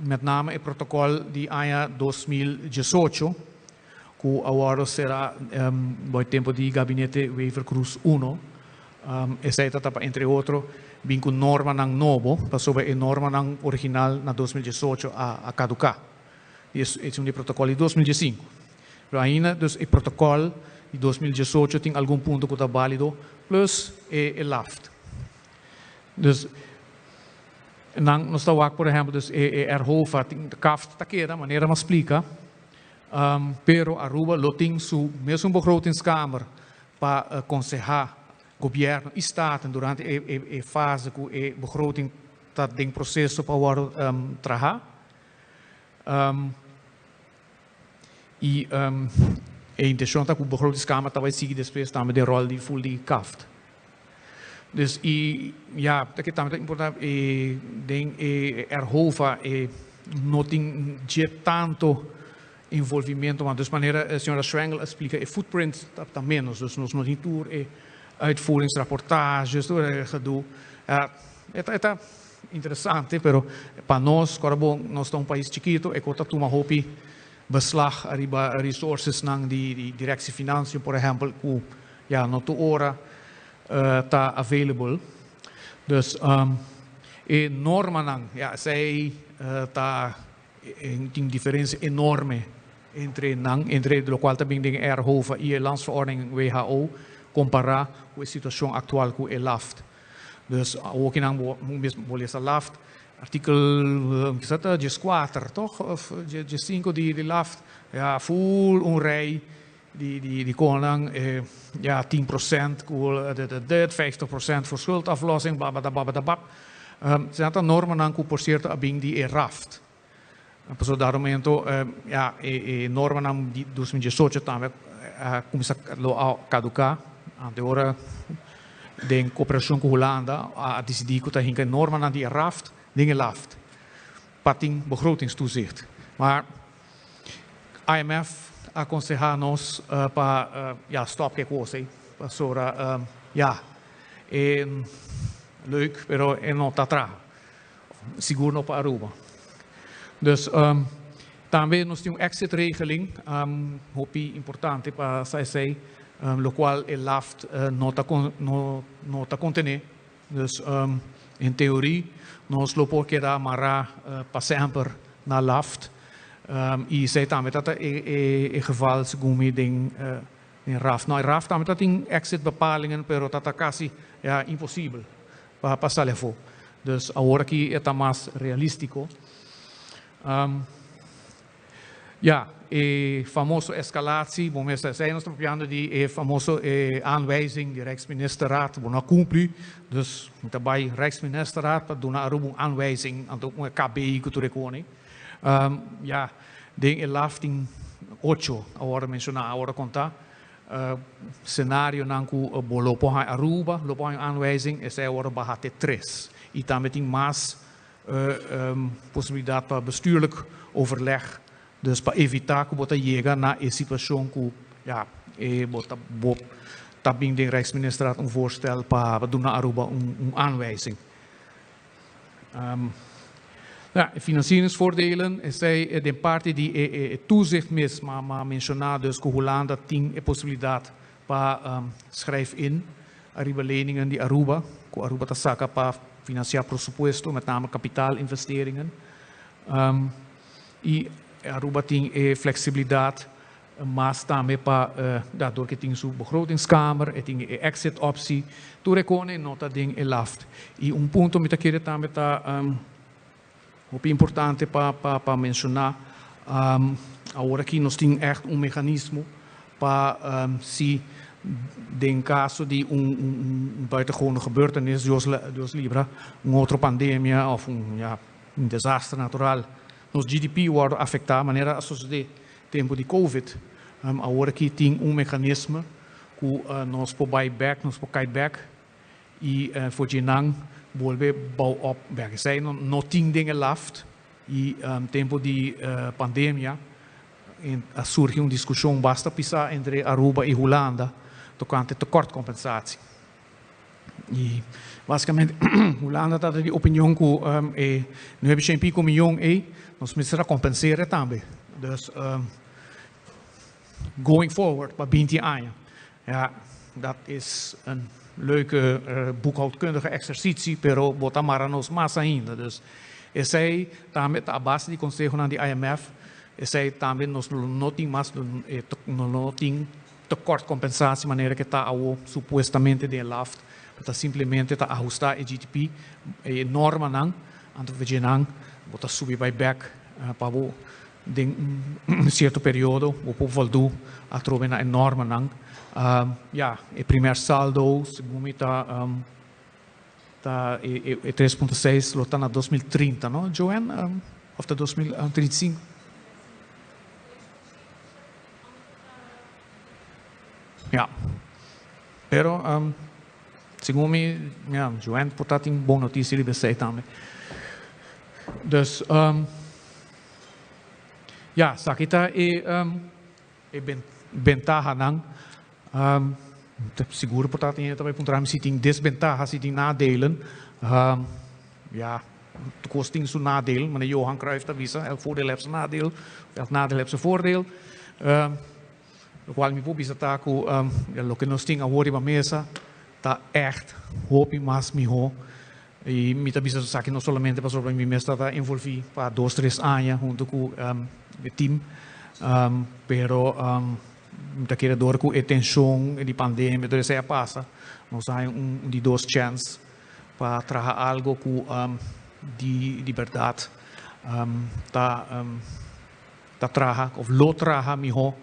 Speaker 6: met name e protokòl di aña 2018 ku a wòrdu será bo e tempu di gabinete Wever-Croes uno. Esei ta pa entre otro bin ku normanan nobo pasobra e normanan original na 2018 a kaduká. Di e un di protokòl di 2015. Pero ainda dus e protokòl di 2018 tin algun punto ku ta bálido plus e laft. Dus nan nos ta wak por ehèmpel dus e RHOFA tin kaft ta keda manera mi a splika pero Aruba lo tin su mesun begrotingskamer pa konsehá gobièrnu i staten durante e fase ku e begroting ta den proseso pa wòrdu trahá. I e intenshon ta ku begrotingskamer ta bai sigui despues tambe den ròl di full di CAFT. Dus i ya, ta ke tambe ta importante e den e RHOVA e no tin dje tanto envolvimento, maar dus manera señora Schwengle a splika e footprint ta menos, dus nos no tin tur e uitvoeringsrapportages, tur e gedoe. Ja, e ta e ta interesante, pero pa nos, kòrda bo, nos ta un pais chikito, e kos ta tuma hopi beslag ariba resourcesnan di Directie Financiën, por ehèmpel, ku ya no tur ora ta available. Dus e normanan, ya, esei ta tin diferensia enorme entre nan, entre lokual ta bin den e RHOVA i e Landsverordening WHO, kompará ku e situashon aktual ku e LAFT. Dus awoki nan bo mes bo lesa LAFT, artikel kisa ta 14 toch? Of 15 di LAFT, ya ful un rei di konan, ya 10% ku dit dit, 50% voor schuldaflossing, babadababadabab. Esnan ta normanan ku por sierto a bin di e RAFT. Pasobra daromento ya e normanan di 2018 tambe a kuminsá lo a kaduká. Ante ora den koperashon ku Hulanda a disidí ku ta hinka e normanan di e RAFT den e LAFT pa tin begrotingstoezicht. Maar IMF a konsehá nos pa ya stòp ku e kos ei pasobra ya e leuk pero e no ta traha. Sigur no pa Aruba. Dus tambe nos tin un exit regeling, hopi importante pa sa esey, locual e LAFT no ta no ta contene. Dus en teorie nos lo por keda amarra pa semper na LAFT y esey tambe ta e geval segun mi den RAFT. No, e RAFT tambe ta tin exit bepalingen pero ta ta casi ya imposibel pa sali afó. Dus awor aki e ta mas realístiko. Ya, e famoso escalatie, bo mester esei nos ta papiando di e famoso e aanwijzing di Rijksministerraad, bo no a cumpli, dus mi ta bai Rijksministerraad pa duna Aruba un aanwijzing, anto un KBI cu tur e cone. Ya, den e laf tin ocho a worde menciona, a worde conta. Scenarionan cu bo lo por haña Aruba lo por haña un aanwijzing, esei a worde baha te tres. Y tambe tin mas posibilidad pa bestuurlijk overleg, dus pa evita cu bo ta yega na e situacion cu ya e bo ta bo ta bin den Rijksministerraad un voorstel pa duna Aruba un aanwijzing. Ja, e financieringsvoordelen, esei den parti di e toezicht mes, ma m'a menciona dus cu Hulanda tin e posibilidad pa schrijf in ariba leningen di Aruba, cu Aruba ta saca pa financia presupuesto, met name kapitaalinvesteringen. Y Aruba tin e flexibilidad Mas tambe pa da dor ke tin su begrotingskamer, e tin e exit optie, tur e kone no ta den e laft. I un punto mi ta kere tambe ta hopi importante pa pa menshoná, awor aki nos tin ègt un meganismo pa si den kaso di un un buitengewone gebeurtenis, Dios Dios libra, un otro pandemia òf un ya un desastre natural, nos GDP wòrdu afektá manera a sosodé Tempu di Covid, awor aki tin un meganisme ku nos por bai bèk, nos por kai bèk i for dje nan bolbe bou op bèk. Esei no tin den e laft i tempu di pandemia a surgi un diskushon basta pisá entre Aruba i Hulanda tokante tekortkompensatie. I basikamente Hulanda ta di opinion ku e nuebe shen piko miyon ei nos mester a kompensera tambe. Dus going forward pa 20 aña. Ja, dat is een leuke boekhoudkundige exercitie, pero bo ta mara nos mas ainda. Dus esei tambe ta a base di konsehonan di IMF, esei tambe nos lo no tin mas, no lo tin Tekort kompensatie manera ke ta awo supuestamente den e laft, bo ta simplemente ta ahusta e GDP, e normanan, anto vg nan bo ta subi bai bek pa bo den un sierto periodo bo por voldu atrobe na e normanan. Ya, e primer saldo segun mi ta ta e 3.6 lo ta na 2030 no Joanne? Of ta 2035? Pero segun mi, ja, Joanne por ta tin bon noticia riba esey tambe. Dus, ja, esaki ta e e bentahanan. Sigur por ta tin hende ta bay puntra mi si tin desbentaha, si tin nadelen. Ja, tur cos tin su nadeel, manera Johan Cruijff ta bisa, elk voordeel heeft zijn nadeel, elk nadeel heeft zijn voordeel. Locual mi por bisa ta cu loke nos tin awor riba mesa ta echt hopi mas miho y mi ta bisa esaki no solamente pasobra mi mes ta envolvi pa dos tres aña hunto cu e team, pero mi ta kere door cu e tension di pandemia tur esey a pasa nos a haña un di dos chance pa traha algo cu di berdad ta ta traha of lo traha miho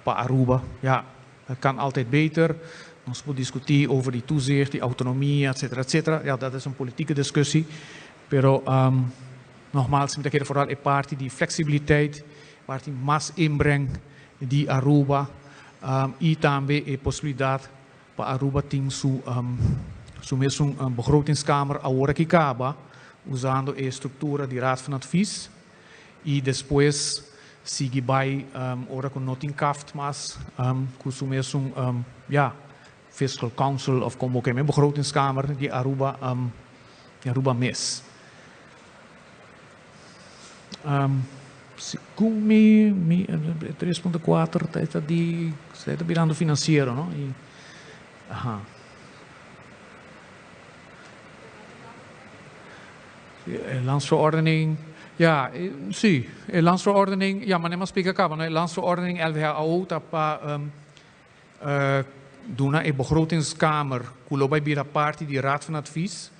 Speaker 6: pa Aruba. Ja, het kan altijd beter. Nos por discuti over di toezicht, di autonomia, etcetera, etcetera. Ja, dat is een politieke discussie. Pero nogmaals, mi ta kere vooral e parti di flexibiliteit, parti mas inbreng di Aruba y tambe e posibilidad pa Aruba tin su su mesun begrotingskamer awor aki caba, usando e structura di Raad van Advies. Y despues sigui bay ora cu no tin kaft mas cu su mesun ya Fiscal Council of como ke men begrotingskamer di Aruba di Aruba mes. Segun mi mi 3.4 ta esta di ta birando financiero no y aha. E landsverordening, ja, si, e landsverordening, ja, manera mi a splika kaba, no, e landsverordening LVHAO ta pa duna e begrotingskamer ku lo bai bira parti di Raad van Advies,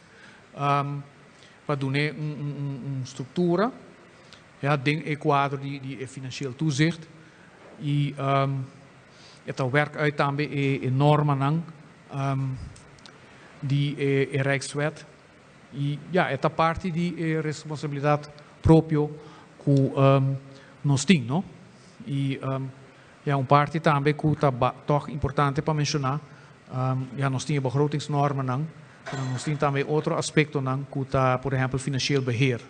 Speaker 6: pa dun'é un struktura, ja, den e kuadro di e financieel toezicht i e ta werk uit tambe e normanan di e Rijkswet. I ya, e ta parti di e responsabilidat propio ku nos tin, no? I ya, un parti tambe ku ta tòg importante pa menshoná, ya nos tin e begrotingsnormennan, pero nos tin tambe otro aspektonan ku ta, por ehèmpel, financieel beheer.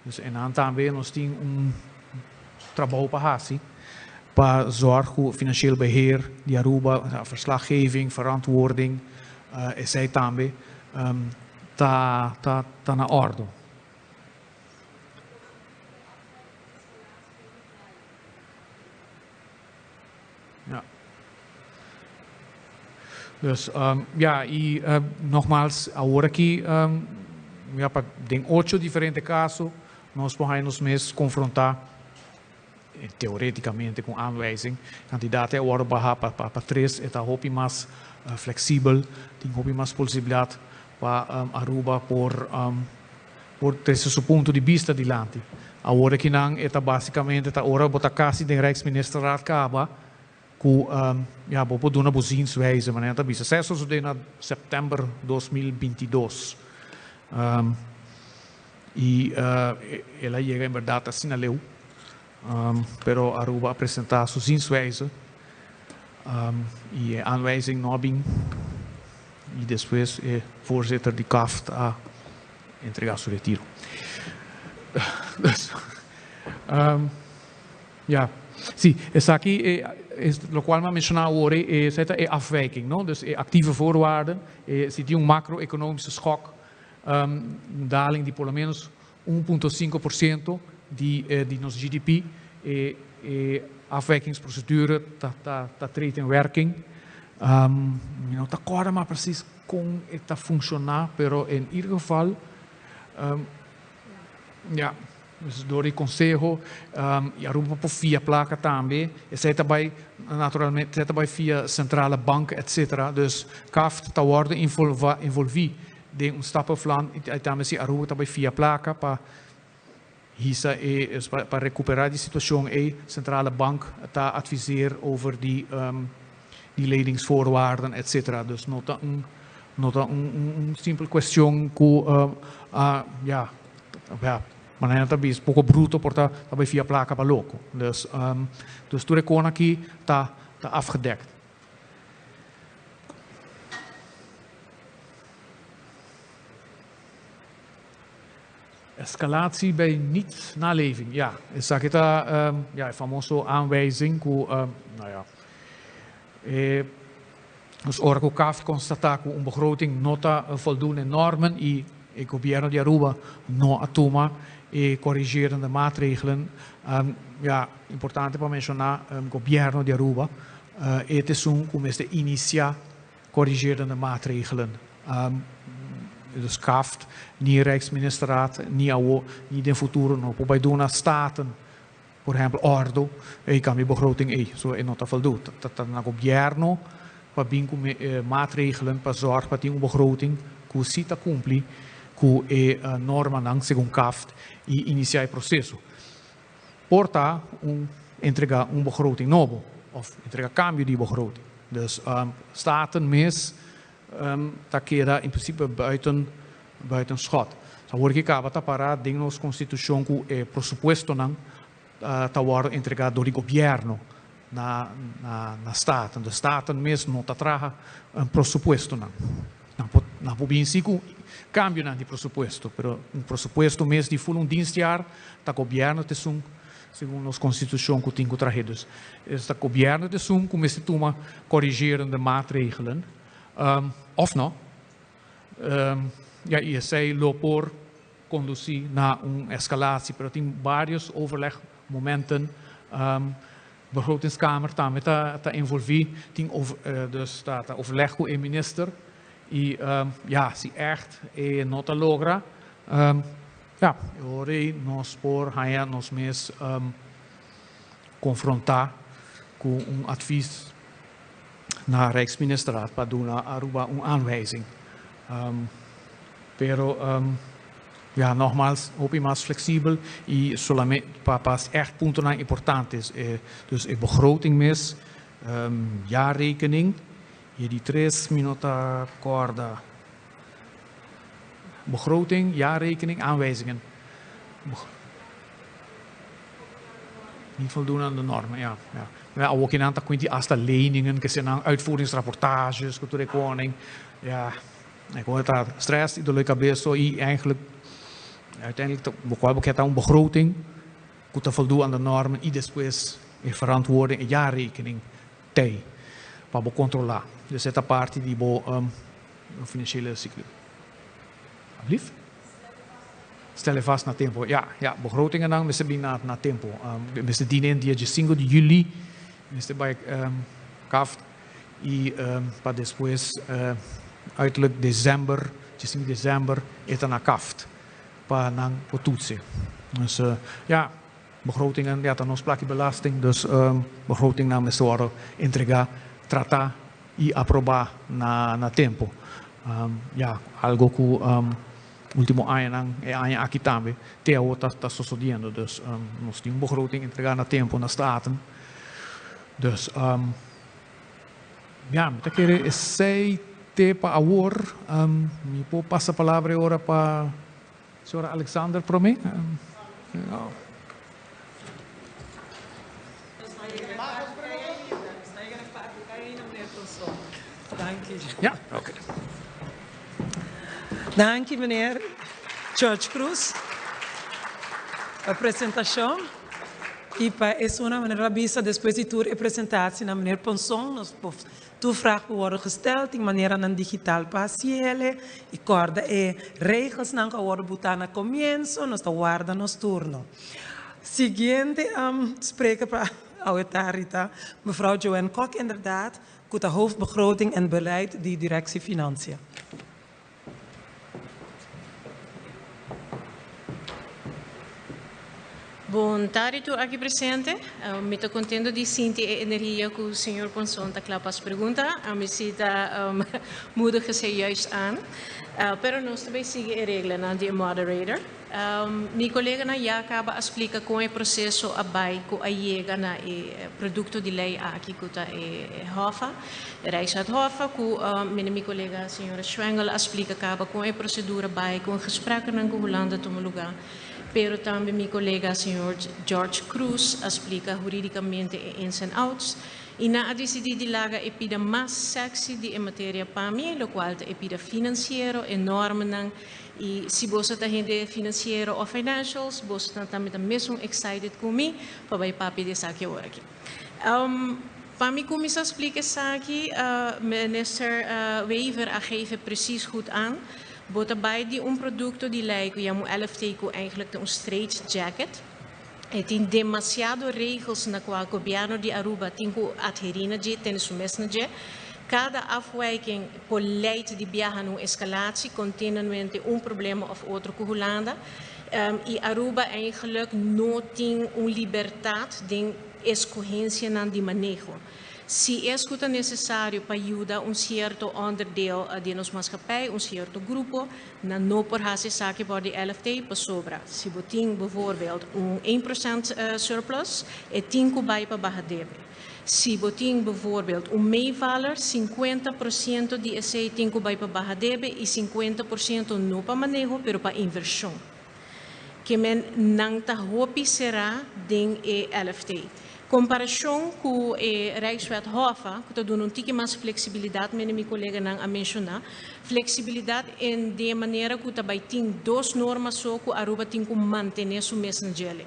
Speaker 6: Dus enan tambe nos tin un trabou pa hasi pa zòrg ku financieel beheer di Aruba, verslaggeving, verantwoording, esei tambe ta ta na òrdu. Ja. Dus ja, y nogmaals, awor aki ja, pa den ocho diferente caso nos por haya nos mes confronta teoreticamente cu aanwijzing. Cantidad a wordo baha pa pa tres, e ta hopi mas flexibel, tin hopi mas posibilidad pa Aruba por por trece su punto di bista dilanti. Awor akinan e ta basicamente ta ora bo ta casi den Rijksministerraad caba cu ya bo por duna bo zienswijze, manera ta bisa. Esei a sosode na september 2022 y el a yega en berdad asina leu, pero Aruba a presenta su zienswijze y e aanwijzing no a bin y despues e voorzitter di CAFT a entrega su retiro. Dus, ja, si, esaki es locual mi a menciona awor, esei ta e afwijking, no? Dus e actieve voorwaarden, si tin un macro-economische schok, un daling di por lo menos 1.5% di di nos GDP, e e afwijkingsprocedure ta ta ta treedt in werking. Mi no ta corda mas precies con e ta funciona, pero in ieder geval, ja, dus door di conseho y Aruba por fia placa tambe, esey ta bay naturalmente, esey ta bay via centrale bank etcetera, dus CAFT ta wordo involvi den un stappenplan y tambe si Aruba ta bay fia placa pa hisa e, pa recupera di situacion ey, centrale bank ta adviseer over di di leningsvoorwaarden etcetera. Dus no ta un no ta un un simpel cuestion cu ja ja manera ta bisa poco bruto por ta ta bay fia placa pa loco. Dus dus tur e con aki ta ta afgedekt. Escalatie bij niet-naleving. Ja, esaki ta ja, e famoso aanwijzing ku, nou ja, dus ora ku CAft konstatá ku un begroting no ta voldoen na normen i e gobierno di Aruba no a tuma e corrigerende maatregelen, ja, importante pa menshoná, gobierno di Aruba e ta esun ku mester inisiá corrigerende maatregelen. Dus CAft, ni Rijksministerraad, ni awo, ni den futuro no por bai duna Staten, por ehempel, ordo, ey cambia begroting ey, so e no ta voldoe. Ta ta na gobierno pa bin cu maatregelen pa zorg pa tin un begroting cu si ta cumpli cu e normanan segun CAft y inicia e proceso. Por ta un entrega un begroting nobo of entrega cambio di begroting. Dus Staten mes ta keda in principe buiten buiten schot. Awor ki caba ta para den nos constitucion cu e presupuestonan ta wordo entrega door di gobierno na na Staten. Dus Staten mes no ta traha presupuestonan. Nan por nan por bin si cu cambionan di presupuesto, pero un presupuesto mes di ful un dienstjaar ta gobierno ta esun segun nos constitucion cu tin cu trahe. Dus es ta gobierno ta esun cu mester tuma corrigerende maatregelen of no. Ja, y esey lo por conduci na un escalatie, pero tin varios overlegmomenten. Begrotingskamer tambe ta ta envolvi, tin dus ta ta overleg cu e minister y ja, si echt e no ta logra, ja, e ora ey nos por haya nos mes confronta cu un advies na Rijksministerraad pa duna Aruba un aanwijzing. Pero ja, nogmaals, hopi mas flexibel y solamente pa pa echt puntonan importante. Dus e begroting mes, jaarrekening, y e di tres mi no ta corda. Begroting, jaarrekening, aanwijzingen. Niet voldoen aan de normen, ja. Ja. Maar awor kinan ta cuenti hasta leningen, ke senan uitvoeringsrapportages, ku tur e koning. Ja, ik hoor ta stress y dolor di cabeza so y eigenlijk uiteindelijk ta bo cual bo kier ta un begroting ku ta voldoen aan de normen y despues e verantwoording, e jaarrekening tey pa bo controla. Dus e ta parti di bo financiële cyclus. Alblief? Stelle vast na tempo. Ja, ja, begrotingennan mester bin na na tempo. Mester dina en dia diesinco di juli, mester bai CAft y pa despues uiterlijk december, diesinco di december e ta na CAft pa nan por toetsen. Dus ja, begrotingen, ja, ta nos plaki belasting, dus begrotingnan mester wordo entrega, trata y aproba na na tempo. Ja, algo cu ultimo añanan, e aña aki tambe, te awor ta ta sosodiendo. Dus nos tin un begroting entrega na tempo na Staten. Dus ja, mi ta kere esey te pa awor. Mi por pasa palabra e ora pa señora Alexander prome.
Speaker 1: Ja, oké. Danki meneer George Cruz pa presentacion y pa esunnan meneer a bisa despues di tur e presentacinan meneer Ponson nos por tur vraag por wordo gesteld tin maneranan digital pa haciele y corda e regelsnan cu a wordo buta na comienzo nos ta warda nos turno. Siguiente spreker pa awe tardi ta mevrouw Joanne Kok inderdaad cu ta hoofd begroting en beleid di Directie Financiën.
Speaker 7: Bon tardi tur aki presente. Mi ta contento di sinti e energia cu señor Ponson ta cla pa su pregunta. Ami si ta moedig esey juist aan. Pero nos ta bay sigui e reglanan di e moderator. Mi coleganan ya caba a splica con e proceso a bay cu a yega na e producto di ley aki cu ta e Hoffa, e Rijkswet Hoffa, cu mene mi colega señora Schwengle a splica caba con e procedura bay, con e gesprekkennan cu Hulanda tuma lugar, pero tambe mi colega señor George Croes a splica huridicamente e ins en outs y nan a dicidi di laga e pida mas sexy di e materia pa mi, locual ta e pida financiero, e normennan. Y si bo ta hende financiero of financials, bo tambe ta mesun excited cu mi pa bay papia di esaki awor aki. Pa mi cuminsa splica esaki, minister Wever a geef precies goed aan. Bo ta bay di un producto di ley cu yama LFT, cu eigenlijk un straight jacket. E tin demasiado regels na cual gobierno di Aruba tin cu adheri na dje, tin su mes na dje. Cada afwijking por leid di biaha na escalatie, continuamente un problema of otro cu Hulanda. Y Aruba eigenlijk no tin un libertad di escogencia di maneho. Si ta necesario pa yuda un cierto onderdeel di nos maatschappij, un cierto grupo, dan no por haci esaki pa di LFT sobra. Si bo tin bijvoorbeeld un 1% surplus, e tin cu bay pa baha debe. Si bo tin bijvoorbeeld un meevaller, 50% di esey tin cu bay pa baha debe y 50% no pa maneho, pero pa inversion. Kiermen nan ta hopi sera den e LFT. Comparacion cu e Rijkswet HOFA, cu ta duna un tiki mas flexibilidad, mi coleganan a menciona, flexibilidad den e manera cu tambe tin dos norma so cu Aruba tin cu mantene su mes na dje.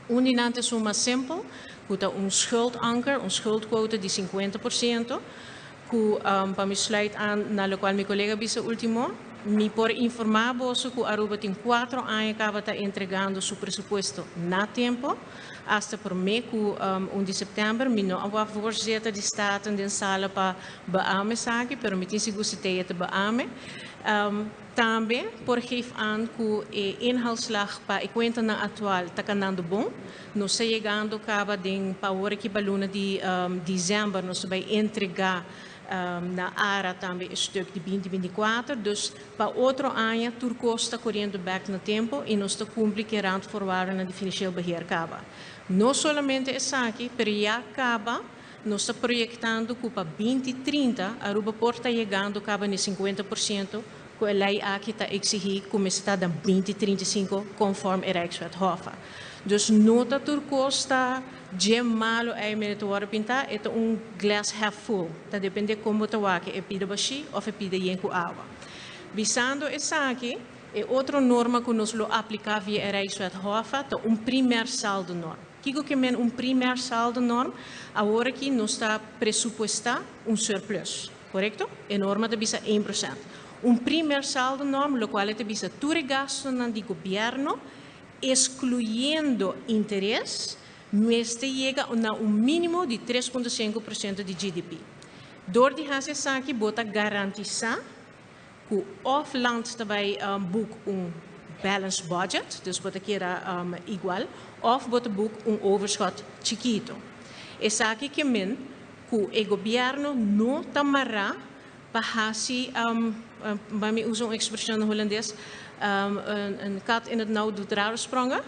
Speaker 7: Un di nan ta mas simpel, cu ta un schuldanker, un schuldquote di 50%, cu pa mi sluit aan na loke mi colega a bisa ultimo, mi por informa boso cu Aruba tin 4 aña caba ta entregando su presupuesto na tempo, hasta prome cu 1 di september, mi no a voorzitter di Staten den sala pa beamen esaki, pero mi tin sigur cu ta beamen. Tambe por geef aan cu e inhaalslag pa e cuenta na actual ta canando bon. Nos ta yegando caba den pa ora cu pa luna di december nos ta bay entrega na ARA tambe e stuk di 2024. Dus pa otro aña tur cos ta coriendo back na tempo y nos ta cumpli cu randvoorwaarden di financieel beheer caba. No solamente esaki, pero ya caba nos ta proyectando cu pa 2030 Aruba por ta yegando caba na 50% cu e ley aki ta exigi cuminsa na 2035 conforme e Rijkswet HOFA. Dus no ta tur cos ta dje malo ey mi ta wordo pinta, e un glass half full. Ta depende con bo ta wak, e pida bashi of e pida yen cu awa. Bisando esaki, e otro norma cu nos lo aplica via e Rijkswet HOFA ta un primair saldo norm. Kico kiermen un primair saldo norm? Awor aki nos ta presupuesta un surplus, corecto? E norma ta bisa 1%. Un primair saldo norm, loke ta bisa tur gasto di gobierno, excluyendo interes, mester yega na un minimo di 3,5% di GDP. Door di haci esaki, bo ta garantisa cu of land tambe boek un balanced budget, dus bo ta keda igual, of bo ta boek un overschot chikito. Esaki kiermen cu e gobierno no ta mara pa hasi, pa mi usa un expresion Hulandes, een kat in het nauw doet rare sprongen.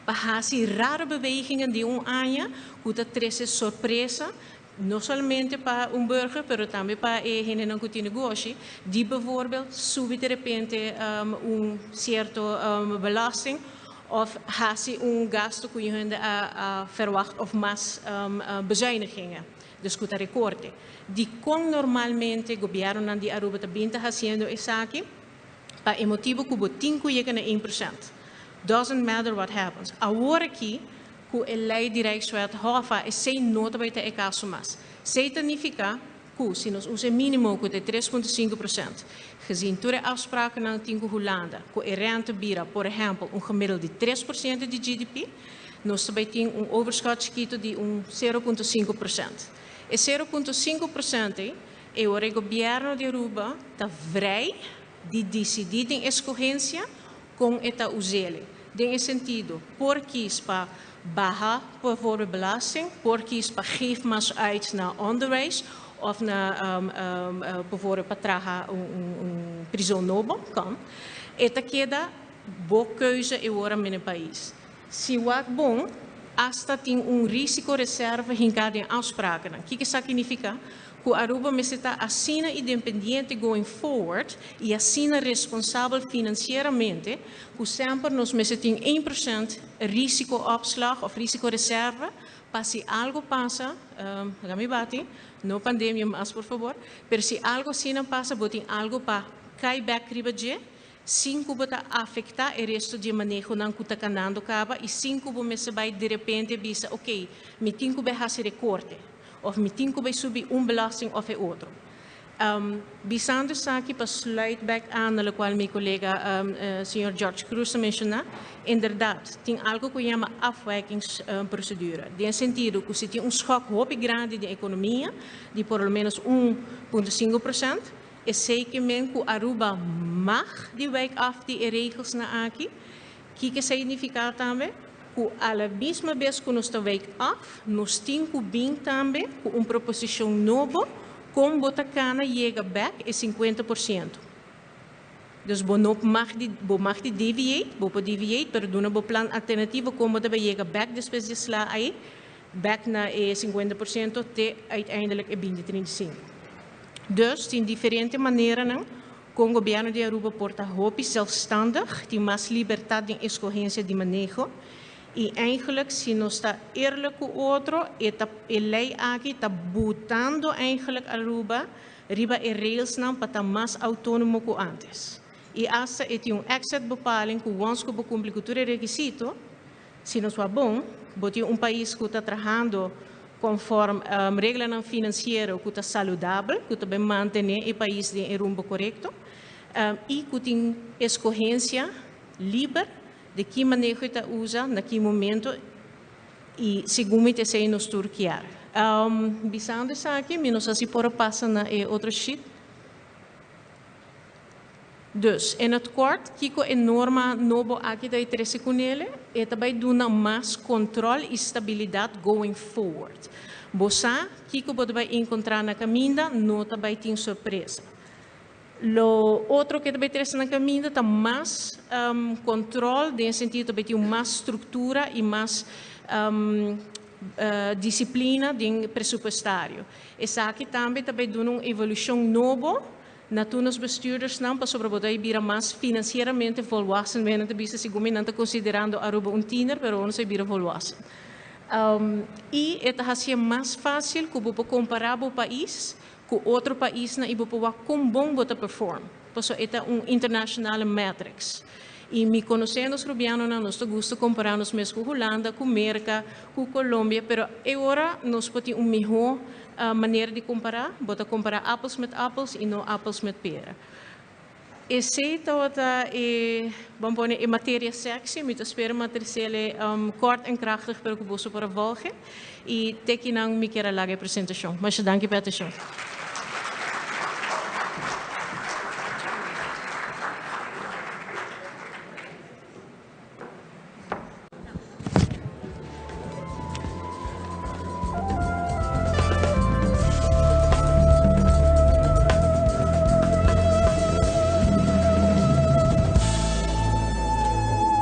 Speaker 7: Pa hasi rare bewegingen di un aña, cu ta trece sorpresa, no solamente pa un burger, pero tambe pa e hendenan cu tin negoshi, di bijvoorbeeld subi di repente un cierto belasting of hasi un gasto cu hende a verwacht of mas bezuinigingen. Dus cu ta recorte. Di con normalmente gobierno di Aruba ta bin ta haciendo esaki, pa e motibo cu bo tin cu yega na 1%. Doesn't matter what happens. Awor aki, cu e ley di Rijkswet HOFA, esey no ta bay ta e caso mas. Esey ta significa cu si nos usa minimo cu ta 3,5%, gezien tur e afsprakennan tin cu Hulanda, cu e rente bira, por ehempel, un gemiddeld di 3% di GDP, nos tambe tin un overschot chikito di un 0,5%. E 0,5% e ora gobierno di Aruba ta vrij di dicidi den escogencia con e ta us'e. Den sentido, por kies pa baha bijvoorbeeld belasting, por kies pa geef mas uit naar onderwijs of naar bijvoorbeeld pa traha un prison nobo, kan. E ta keda bo keuze e ora den pais. Si wak bon, hasta tin un risicoreserve hinca den afspraken. Kico esaki ta significa? Cu Aruba mester ta asina independiente going forward y asina responsabel financieramente, cu semper nos mester tin 1% risicoopslag of risicoreserve, pa si algo pasa, mi bati, no pandemia mas, por fabor, pero si algo asina pasa, bo tin algo pa cay back riba dje. Sin ku bo ta afektá e resto di e manehonan ku ta kanando kaba i sin ku bo mester bai direpente bisa, ok, mi tin ku bai hasi rekorte òf mi tin ku bai subi un belasting òf e otro. Bisando esaki pa sluit bek aan na lokual mi kolega señor George Cruz a menshoná, inderdat tin algu ku yama afwijkingsprocedure, den e sentido ku si tin un schok hopi grandi den ekonomia di por lo menos un punto sinku prosènt, Esey ke men ku Aruba mag di wijk af di e regelsnan aki. Kiko esey nifiká tambe? Ku a la misma bes ku nos ta wijk af, nos tin ku bin tambe ku un proposishon nobo kon bo ta kana yega bek e sinkuenta por siento. Dus bo no mag di, bo mag di deviate, bo por deviate, pero duna bo plan alternativo kon bo ta bay yega bek despues di e sla ay, bek na e 50% te uiteindelijk e binti 35. Dus tin diferente maneranan kon gobierno di Aruba por ta hopi zelfstandig, tin mas libertad den escogencia di maneho y eigenlijk si nos ta eerlijk cu otro e ta e ley aki ta butando eigenlijk Aruba riba e railsnan pa ta mas autonomo cu antes. Y hasta e tin un exit bepaling cu once cu bo cumpli cu tur e requisito, Si nos wak bon, bo tin un pais ku ta trahando konform reglanan finansiero ku ta saludabel, ku ta bin mantené e pais den e rumbo korekto i ku tin eskohensia liber di ki maneho e ta usa, na ki momento i segun mi ta esei nos tur kier. Bisando esaki, mi no sa si por a pasa na e otro sheet. Dus, in het kort, kiko e norma nobo aki ta e trese kunele? E ta bai duna mas control y stabilidad going forward. Bo sa kiko bo ta bai encontra na caminda, no ta bai tin sorpresa. Lo otro ke ta bai trese na caminda ta mas control, den e sentido ta bai tin un mas structura y mas disciplina den presupuestario. Esaki tambe ta bai duna un evolucion nobo Na tur nos bestuurdersnan pasobra bo ta e bira mas financieramente volwassen. Wenen ta bisa segun mi nan ta considerando Aruba un tiener pero nos a bira volwassen. Y e ta hacié mas facil cu bo por compara bo pais cu otro paisnan y bo por wak con bon bo ta perform pasobra e ta un internationale matrix. Y mi conoce nos Rubianonan nos ta gusta compara nos mes cu Hulanda, cu Merca, cu Colombia pero e ora nos por tin un miho Manera di kompará, Bo ta kompará appels met appels i no appels met pera. Esei tabata e, ban pone, e materia sexy. Mi ta spera mi a tresele kort en krachtig pero ku boso por a volge. I te kinan mi kier a laga e presentashon. Masha danki pa e atenshon.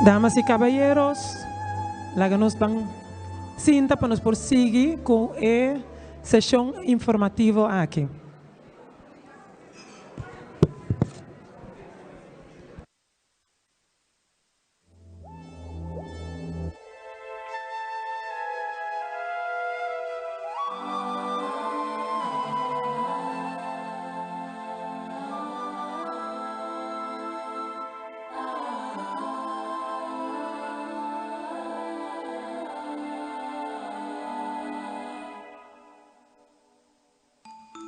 Speaker 1: Damas y caballeros, laga nos ban sinta pa nos por sigui cu e sesion informativo aki.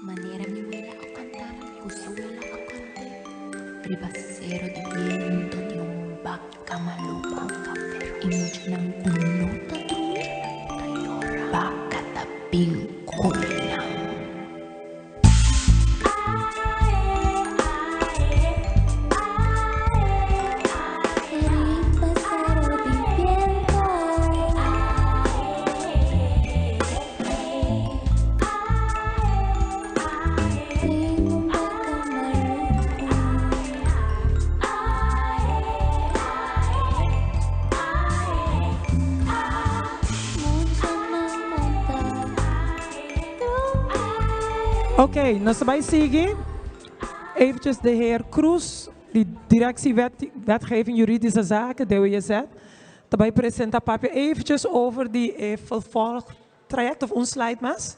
Speaker 8: Manera mi wela a kanta ku su wela a kante riba sero di biento di un baka maluku i muchanan ku no ta drumi ta yora baka ta bin kome nan.
Speaker 9: Riba sero di biento.
Speaker 1: Ok, nos ta bai sigui. Eventjes de heer Kroes di Directie Wetgeving Juridische Zaken, DWZ, ta bai presenta papia eventjes over di e vervolgtraject of un slide mas.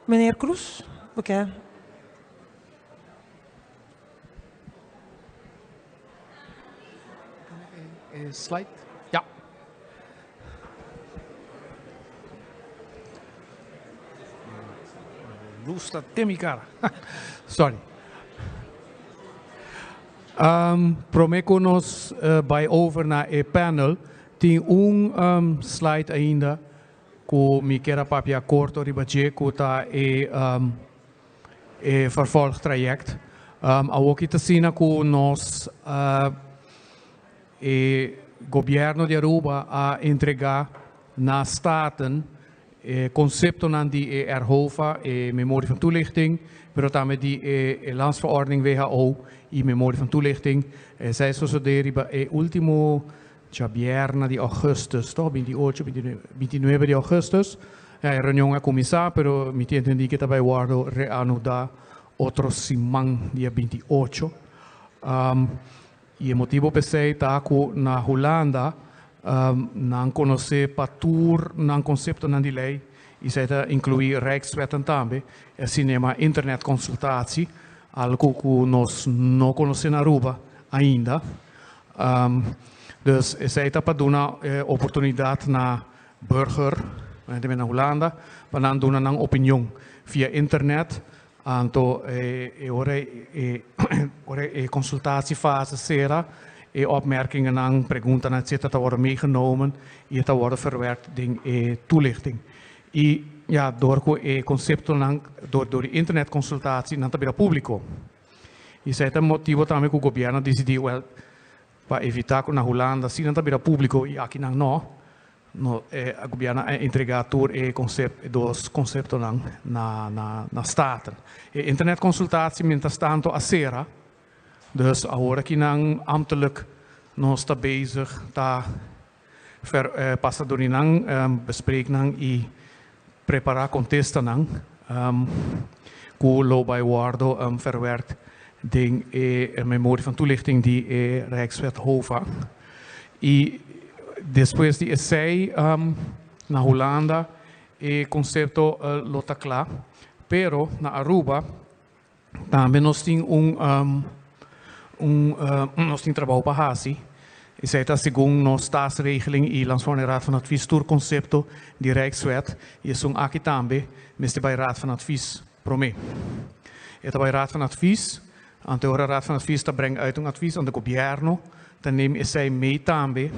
Speaker 1: Meneer Kroes, bo ke?
Speaker 6: e slide. Ja. Luz ta den mi cara. Sorry. Prome cu nos bay over na e panel, tin un slide ainda cu mi kier a papia corto riba dje cu ta e e vervolgtraject. Awoki ta asina cu nos e gobierno di Aruba a entrega na Staten e conceptonan di e RHOVA, e memorie van toelichting, pero tambe di e landsverordening WHO y memorie van toelichting. Esey a sosode riba e ultimo djabierna di augustus, toch? 28, 29 di augustus. Ja, e reunion a cuminsa, pero mi tin entendi cu ta bay wordo reanuda otro siman, dia 28. Y e motibo p'esey ta cu na Hulanda nan conoce pa tur nan conceptonan di ley y esey ta inclui Rijkswetten tambe, e asina yama internetconsultatie, algo cu nos no conoce na Aruba ainda. Dus esey ta pa duna oportunidad na burger, na Hulanda, pa nan duna nan opinion via internet. Anto e ora e ora e consultatiefase cera, e opmerkingennan, preguntanan etc. Ta wordo meegenomen y e ta wordo verwerkt den e toelichting. Y ya door cu e conceptonan door door di internetconsultatie nan ta bira publico. Y esey ta motibo tambe cu gobierno a dicidi wel pa evita cu na Hulanda si nan ta bira publico y aki nan no, No, e gobierno a entrega tur e concept, e dos conceptonan na, na, na Staten. E internetconsultatie mientras tanto a cera, dus awor aki nan ambtelijk nos ta bezig ta ver, eh, pasa door di nan, bespreek nan y prepara contestanan cu lo bay wordo verwerkt den e memorie van toelichting di e Rijkswet HOVA. Y despues di esey na Hulanda e concepto lo ta cla, pero na Aruba Tambe nos tin un un nos tin trabou pa hasi. Esei ta segun nos Staatsregeling i Landsverordening Raad van Advies tur konsepto di Rijkswet i esun aki tambe mester bai Raad van Advies promé. E ta bai Raad van Advies, anto e ora Raad van Advies ta breng uit un advies anto gobièrnu ta neem esei mee tambe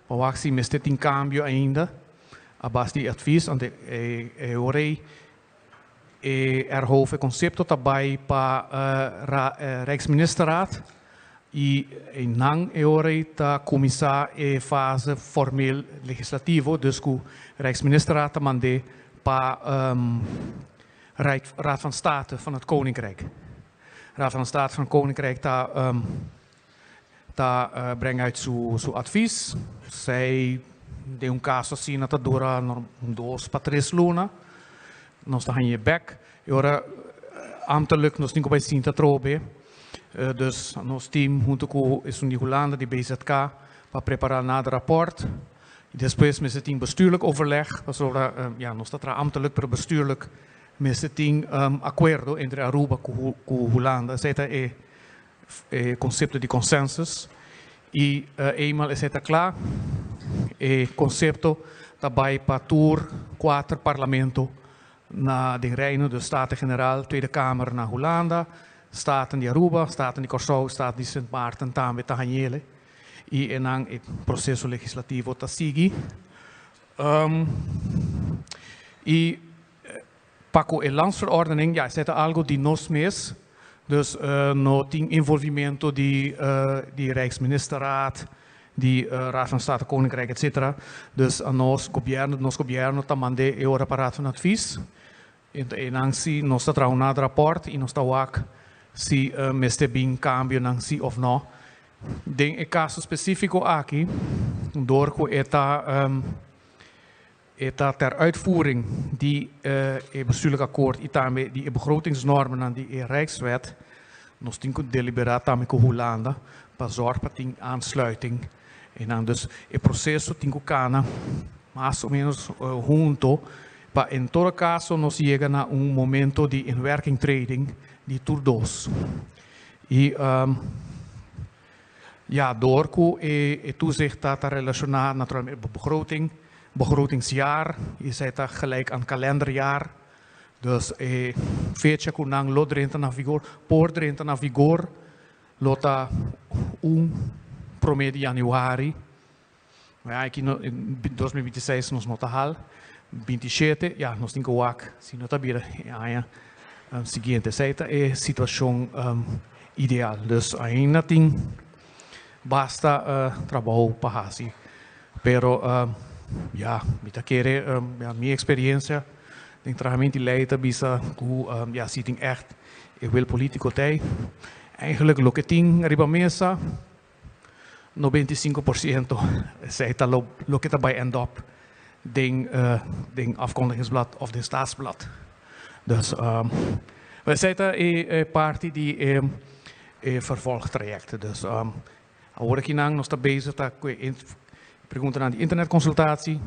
Speaker 6: pa wak si mester tin kambio ainda a base di e advies anto e ora ei E RHOV, e konsepto ta bai pa Rijksministerraad i einan e ora ei ta kuminsá e fase formeel legislativo, dus ku Rijksministerraad ta mand'é pa Raad van State van het Koninkrijk. Raad van State van het Koninkrijk ta ta brenga uit su su advies. Zij den un caso asina ta dura dos pa tres luna. Nos ta haña e bek. E ora ambtelijk nos tin ku bai sinta atrobe. Dus nos team hunto ku esun di Hulanda di BZK pa prepara nader rapport. Despues mester tin bestuurlijk overleg pasobra ya nos ta traha ambtelijk pero bestuurlijk mester tin akuerdo entre Aruba ku Hulanda. Esei ta e e concepto di consensus y eenmaal esey ta cla e concepto ta bay pa tur cuater parlamento na den Reino, dus Staten Generaal, Tweede Kamer na Hulanda, Staten di Aruba, Staten di Corsou, Staten di Sint Maarten tambe ta hañele y enan e proceso legislativo ta sigui. Y Pa cu e landsverordening, ja, esey ta algo di nos mes, dus no tin involvimento di di Rijksministerraad, di Raad van State Koninkrijk etc. Dus nos gobierno, nos gobierno ta mande e ora pa Raad van Advies. Ento eynan si nos ta traha un nader rapport y nos ta wak si mester bin cambionan si of no. Den e caso specifico aki, door cu e ta. E ta ter uitvoering di e bestuurlijk akkoord i tambe di e begrotingsnormennan di e Rijkswet. Nos tin ku deliberá tambe ku Hulanda pa zòrg pa tin aansluiting einan. Dus e proseso tin ku kana mas o menos hunto pa en todo kaso nos yega na un momento di inwerkingtreding di tur dos. I. Ja, door ku e toezicht ta relashoná naturalmente begroting, begrotingsjaar, i esei ta gelijk aan kalenderjaar. Dus e fecha ku nan lo drenta na vigor, por drenta na vigor, lo ta un promé di yanüari. Ma ya aki no, 2026 nos no ta hal. 27, ya, nos tin ku wak si no ta bira e aña siguiente. Esei ta e situashon ideal. Dus ainda tin basta trabou pa hasi. Pero ya, mi ta kere, ya, mi experiencia den trahamentu di ley ta bisa ku ya, si tin echt e wil politico t'ei. Eigenlijk loke tin riba mesa, 95% esei ta loke ta bai end up den afkondigingsblad of den staatsblad. Dus esei ta e parti di e vervolgtraject. Dus awor aki nan nos ta bezig ta ku e preguntanan di internetconsultatie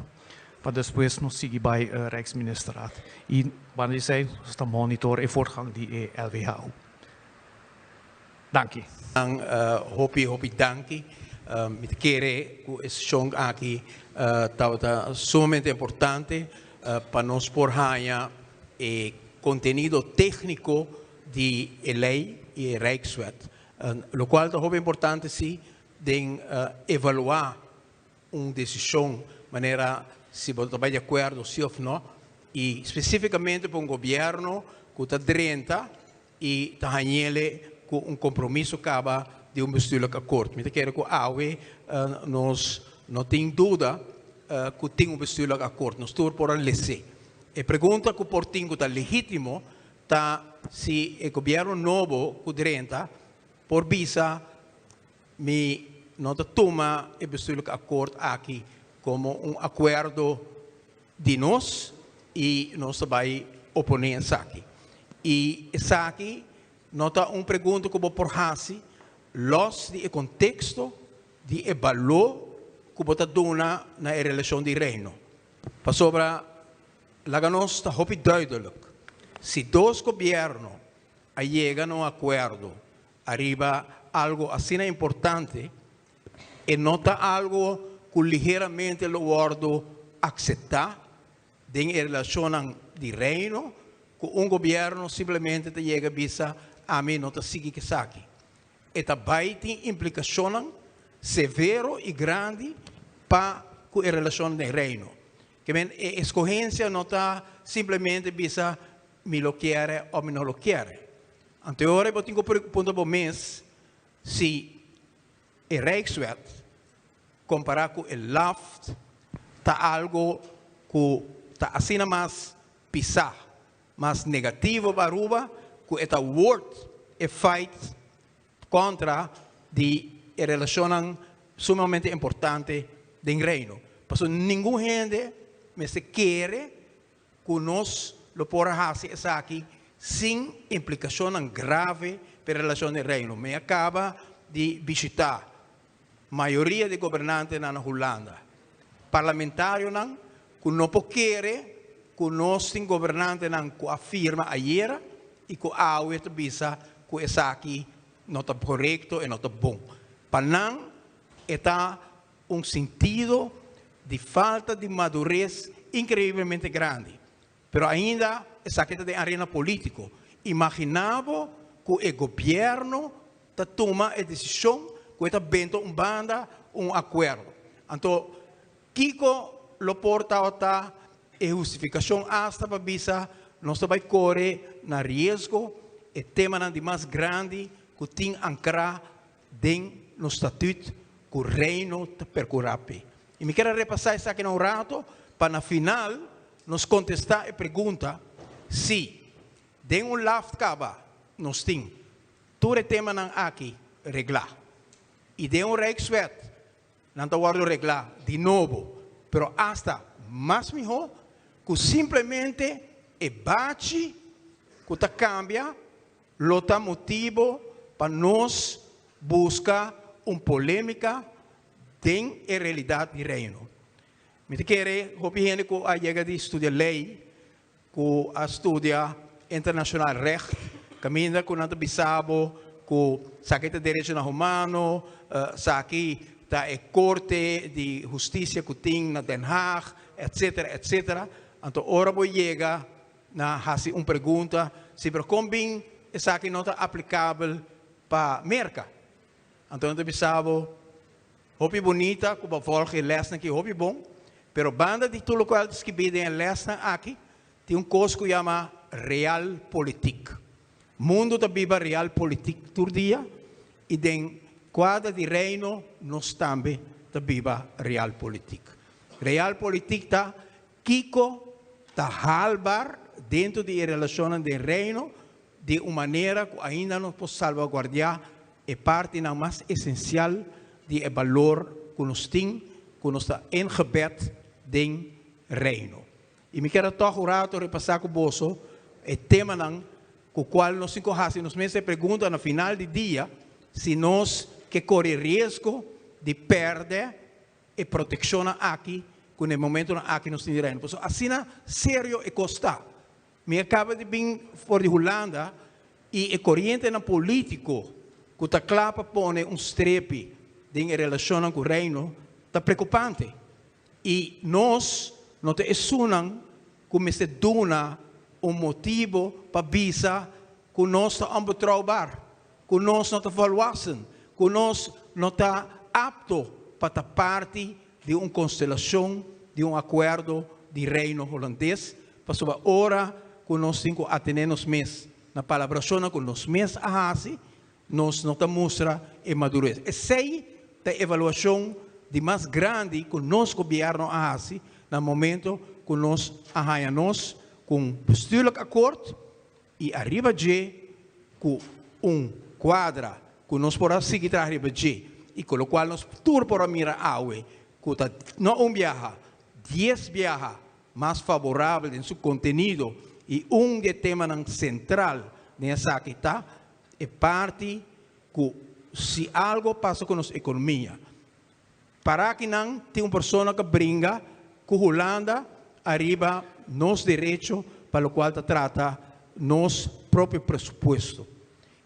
Speaker 6: pa despues nos sigui bai Rijksministerraad. I banda di esei nos ta monitor e voortgang di e LWHO. Danki.
Speaker 2: Hopi hopi danki. Mi ta kere ku e seshon aki tabata sumamente importante pa nos por haña e kontenido tékniko di e lei i e Rijkswet. Lokual ta hopi importante si den evaluá un desishon manera si bo ta bai di akuerdo si òf no i spesífikamente pa un gobièrnu ku ta drenta i ta hañ'ele ku un kompromiso kaba di un bestuurlijk akkoord. Mi ta kere ku awe nos no tin duda ku tin un bestuurlijk akkoord. Nos tur por a les'é. E pregunta ku por tin ku ta legítimo ta si e gobièrnu nobo ku drenta por bisa mi no ta tuma e bestuurlijk akkoord aki komo un akuerdo di nos i nos ta bai oponé esaki. I esaki no ta un pregunta ku bo por hasi lòs di e konteksto di e baló ku bo ta duna na e relashon di Reino. Pasobra laga nos ta hopi duidelik, si dos gobièrnu a yega na un akuerdo ariba algu asina importante, E no ta algo cu ligeramente lo wordo acepta den e relacionnan di Reino cu un gobierno simplemente ta yega bisa ami no ta sigui cu esaki. E ta bay tin implicacionnan severo y grandi pa cu e relacionnan den Reino. Ke men e escogencia no ta simplemente bisa mi lo kiere of mi no lo kiere. Anto e ora bo tin cu puntra bo mes si e Rijkswet kompará ku e LAFT ta algo ku ta asina mas pisá, mas negativo pa Aruba ku e ta word e fight kontra di e relashonnan sumamente importante den Reino. Pasobra ningun hende mester kere ku nos lo por a hasi esaki sin implikashonnan grave pa e relashon den Reino. Mi a kaba di bishitá mayoria di gobernantenan na Hulanda, parlamentarionan ku no por kere ku nos tin gobernantenan ku a firma ayera i ku awe ta bisa ku esaki no ta korekto e no ta bon. Pa nan e ta un sintido di falta di madurez increiblemente grandi. Pero ainda esaki ta den arena politico. Imagina bo cu e gobierno ta tuma e decision cu e ta benta un banda un acuerdo. Anto kico lo por tabata e hustificacion hasta pa bisa nos ta bay core na riesgo e temanan di mas grandi cu tin ancra den nos statuut ku Reino ta perkurá p'e. I mi kier a repasá esaki na un rato pa na final nos kontestá e pregunta si den un laft kaba nos tin tur e temanan aki reglá i den un Rijkswet nan ta wòrdu reglá di nobo pero asta mas mihó ku simplemente e bachi ku ta kambia lo ta motibo pa nos busca un polemica den e realidad di Reino. Mi ta kere hopi hende cu a yega di studia ley, cu a studia internacional recht, caminda cu nan ta bisa bo. ku esaki ta derechonan humano, esaki ta e korte di hustisia ku tin na Den Haag, etsetera, etsetera. Anto ora bo yega na hasi un pregunta, si pero kon bin esaki no ta aplikabel pa Merka? Anto nan ta bisa bo, Hopi bunita ku bo volg e lèsnan aki hopi bon, pero banda di tur lokual ta skibí den e lèsnan aki, tin un kos ku yama realpolitik. Mundu ta biba realpolitik tur dia i den kuadra di Reino nos tambe ta biba realpolitik. Realpolitik ta kiko ta haalbaar dentro di e relashonnan den Reino di un manera ku ainda nos por salvaguardiá e partinan mas esensial di e balor ku nos tin, ku nos ta ingebed den Reino. I mi kier a tòg un rato repasá ku boso e temanan ku kual nos tin ku hasi nos mes e pregunta na final di dia si nos ke kore riesgo di pèrdè e protekshonnan aki ku na e momentonan aki nos tin di Reino. Pasobra asina serio e kos ta. Mi a kaba di bin for di Hulanda i e korientenan polítiko ku ta kla pa pone un strepi den e relashonnan ku Reino ta prekupante. I nos no ta esunnan ku mester duna un motibu pa bisa ku nos ta onbetrouwbaar, ku nos no ta volwassen, ku nos no ta apto pa ta parti di un konstelashon di un akuerdo di Reino Hulandes, pasobra ora ku nos tin ku atené nos mes na palabrashonnan ku nos mes a hasi, nos no ta mustra e madures. Esei ta e evaluashon di mas grandi ku nos gobièrnu a hasi na momento ku nos a haña nos ku un bestuurlijk akkoord i ariba dje ku un kuadra ku nos por a sigui traha riba dje i ku lokual nos tur por a mira awe ku ta no un biaha, dies biaha mas faborabel den su kontenido i un di e temanan sentral den esaki ta e parti ku si algo pasa ku nos ekonomia, para akinan tin un persona ku bringa ku Hulanda ariba nos derecho pa lokual ta trata nos propio presupuesto.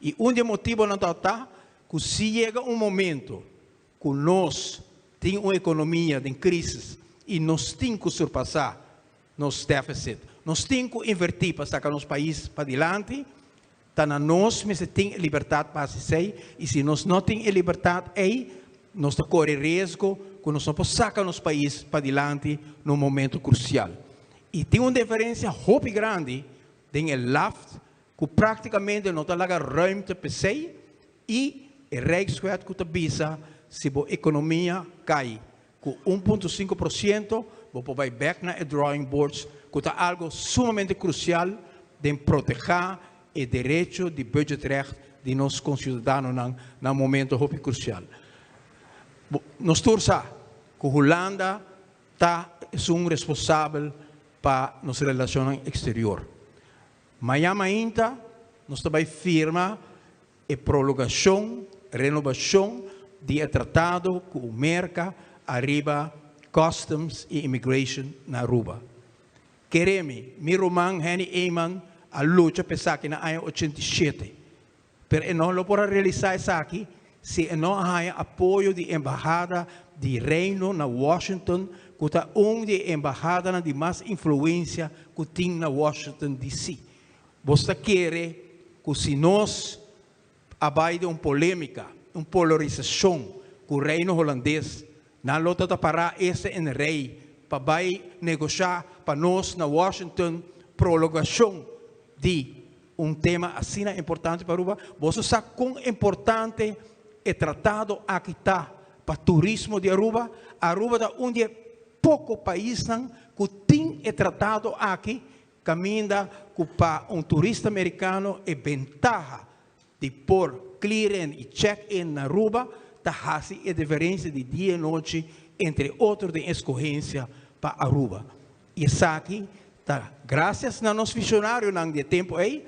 Speaker 2: I un di e motibonan ta ta ku si yega un momento ku nos tin un ekonomia den krisis i nos tin ku surpasá nos deficit, nos tin ku invertí pa saka nos pais padilanti, Ta na nos mester tin e libertat pa hasi esei, i si nos no tin e libertat ei, nos ta kore riesgo ku nos no por saka nos pais padilanti na un momento krusial. I tin un diferensia hopi grandi den e LAFT ku praktikamente no ta laga ruimte p'esei i e Rijkswet ku ta bisa si bo ekonomia kai ku 1.5%, bo por bai bèk na e drawing boards, ku ta algu sumamente krusial den protehá e derecho di budgetrecht di nos konsiudadanonan na un momento hopi krusial. Nos tur sa ku Hulanda ta esun responsabel pa nos relashonnan eksterior. Mañan mainta nos ta bai firma E prolongashon, renobashon, di e tratado ku Merka ariba Customs i Immigration na Aruba. Kere mi, mi ruman Henny Eman a lucha pa esaki na aña 87, pero e no lo por a realisá esaki si e no a haña apoyo di Embahada di Reino na Washington ku ta un di e embahadanan di mas influensia ku tin na Washington DC. Bos ta kere ku si nos a bai den un polémika, un polarisashon ku Reino Holandes, nan lo ta ta pará esta en rei pa bai negoshá pa nos na Washington prolongashon di un tema asina importante pa Aruba? Boso sa kon importante e tratado aki ta pa turismo di Aruba? Aruba ta un di e poko paisnan ku tin e tratado aki Kaminda ku pa un turista merikano e bentaha di por clear in i check in na Aruba ta hasi e diferensia di dia i nochi entre otro den eskohensia pa Aruba. I esaki ta grasias na nos visionarionan di e tempu ei,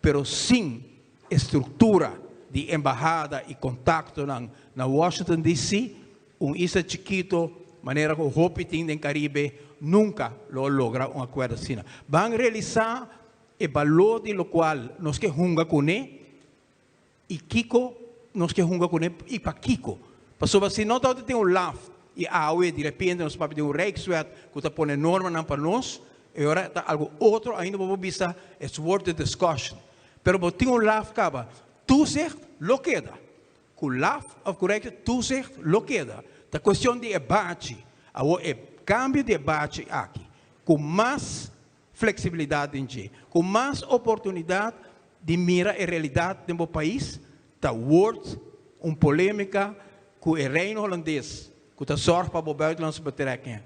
Speaker 2: pero sin e struktura di embahada i kontaktonan na Washington DC, Un isla chikito manera ku hopi tin den Karibe nunka lo a logra un akuerdo asina. Ban realisá e balor di lokual nos ke hunga kuné. I kiko nos ke hunga kuné i pakiko? Pasobra si no tabata tin un laf i awe di repente nos papia di un Rijkswet ku ta pone normanan pa nos, e ora ta algu otro ainda bo por bisa it's worth the discussion. Pero bo tin un laf kaba, toezicht lo keda. Ku laf òf ku Rijkswet, toezicht lo keda. Ta kuestion di e bachi. Awor e kambio di e bachi aki ku mas flexibilidad den dje. Cu mas oportunidad di mira e realidad den bo pais, ta word un polemica cu e Reino Holandes, cu ta zorg pa bo buitenlandse betrekkingen,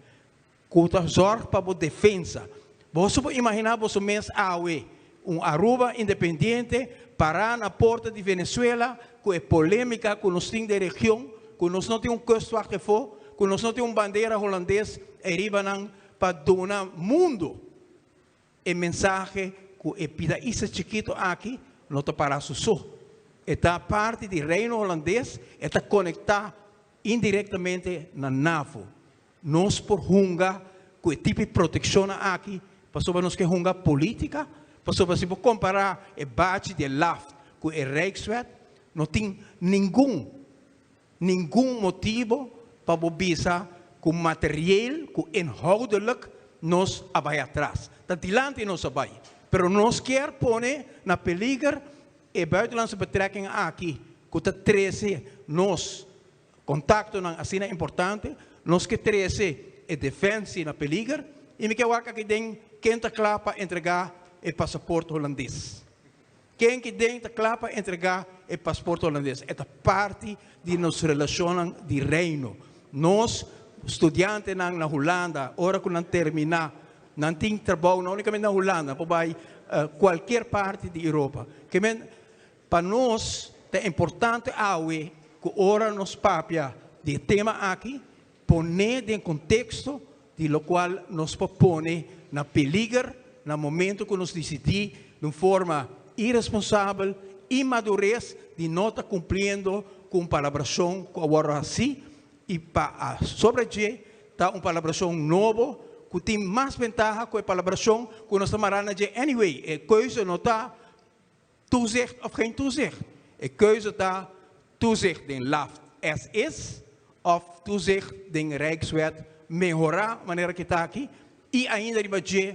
Speaker 2: cu ta zorg pa bo defensa. Boso por imagina boso mes awe, un Aruba independiente para na porta di Venezuela cu e polemica cu nos tin den region, cu nos no tin un kustwacht efo, cu nos no tin un bandera Holandes eyriba nan pa duna mundu e mensahe ku e pida isla chikitu aki no ta para su so. E ta parti di Reino Holandes, e ta konektá indirektamente na NAVO. Nos por hunga ku e tipo di protekshonnan aki pasobra nos ke hunga polítika, pasobra si bo kompará e bachi di e LAFT ku e Rijkswet, no tin ningun Ningun motibo pa bo bisa ku materieel, ku inhoudelijk nos a bai atras. Ta dilanti nos a bai. Pero nos kier pone na peliger e buitenlandse betrekking aki ku ta trese nos kontaktonan asina importante. Nos ke trese e defensie na peliger i mi ke wak aki den ken ta kla pa entrega e pasaport Holandes. Ken ki den ta kla pa entregá e pasport holandes? E ta parti di nos relashonnan di Reino. Nos studiantenan na Hulanda, ora ku nan terminá, nan tin trabou no únikamente na Hulanda, nan por bai kualkier parti di Europa. Ke men, pa nos ta importante awe ku ora nos papia di e tema aki, Pon'é den konteksto di lokual nos por pone na peliger na momento ku nos disidí di un forma iresponsabel, inmadures di no ta kumpliendo ku un palabrashon ku a wòrdu hasí i pa a sobre dje ta un palabrashon nobo ku tin mas bentaha ku e palabrashon ku nos ta mará na dje anyway. E keuze no ta toezicht of geen toezicht. E keuze ta toezicht den LAFT as is of toezicht den Rijkswet mehorá manera ki ta aki i ainda riba dje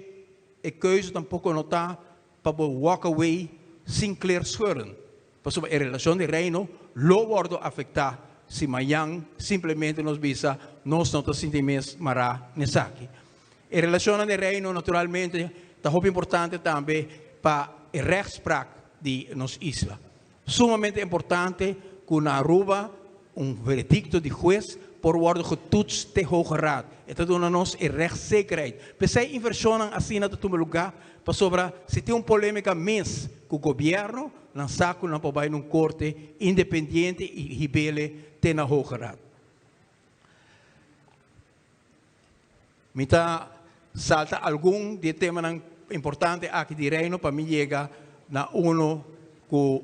Speaker 2: e keuze tampoko no ta pa bo walk away sin kleer scheuren pasobra e relashon di Reino lo wordo afektá si mañan simplemente nos bisa nos no ta sinti mes mará n'esaki. E relashonnan di Reino naturalmente ta hopi importante tambe pa e rechtspraak di nos isla. Sumamente importante ku na Aruba un veredicto di hues por wordo getoetst te Hoge Raad. E ta duna nos e rechtszekerheid. P'esei invershonnan asina ta tuma lugá pasobra si tin un polemica mes ku gobierno, nan sa ku nan por bai na un korte independiente i hib'ele te na Hoge Raad. Mi ta salta algun di e temanan importante aki di Reino pa mi yega na uno ku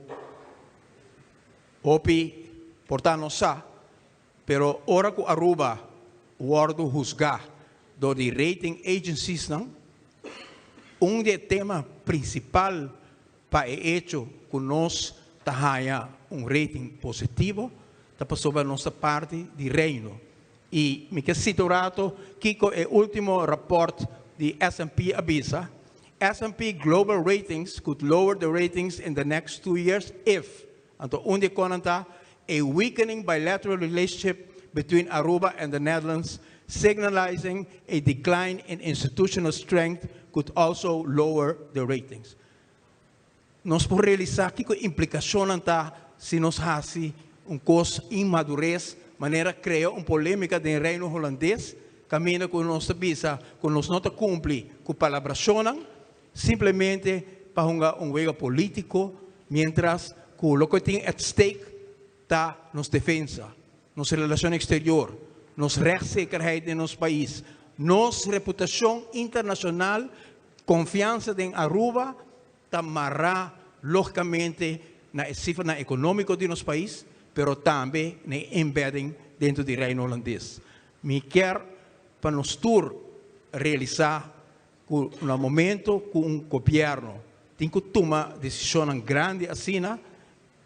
Speaker 2: hopi por ta no sa, pero ora ku Aruba wòrdu husgá dor di rating agenciesnan, un di e tema prinsipal Pa e echo ku nos ta haña un rating positivo ta pasobra nos ta parti di Reino. I mi ke sita un rato kiko e ultimo rapòrt di S&P a bisa, S&P Global Ratings could lower the ratings in the next two years if, anto un di e konan ta, a weakening bilateral relationship between Aruba and the Netherlands signalizing a decline in institutional strength could also lower the ratings. Nos por realisá kiko e implikashonnan ta si nos hasi un kos inmadures manera krea un polémika den Reino Holandes kaminda ku nos ta bisa ku nos no ta kumpli ku palabrashonnan simplemente pa hunga un wega polítiko miéntras ku loke tin at stake ta nos defensa, nos relashon eksterior, nos rèchtzekerheid den nos pais, nos reputashon internashonal. Konfiansa den Aruba ta mará lógikamente na e sifranan ekonómiko di nos pais, pero tambe na e embedding dentro di Reino Holandes. Mi kier pa nos tur realisá ku na momento ku un gobièrnu tin ku tuma desishonnan grandi asina,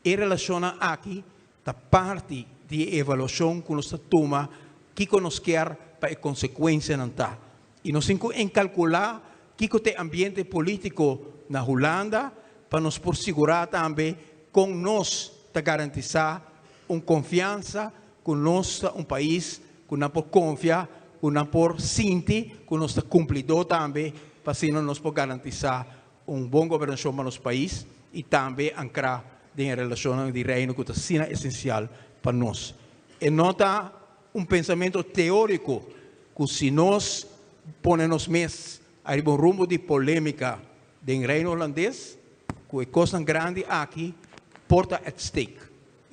Speaker 2: E relashonnan aki ta parti di e evaluashon ku nos ta tuma kiko nos kier pa e konsekuensianan ta. I nos tin ku enkalkulá kiko ta e ambiente polítiko na Hulanda pa nos por sigurá tambe kon nos ta garantisá un konfiansa ku nos ta un pais ku nan por konfia, ku nan por sinti ku nos ta kumplidó tambe pa asina nos por garantisá un bon gobernashon pa nos pais i tambe ankrá den e relashonnan di Reino ku ta asina esensial pa nos. E no ta un pensamentu teóriko ku si nos pone nos mes ariba un rumbo di polémika den Reino Hulandes ku e kosnan grandi aki por ta at stake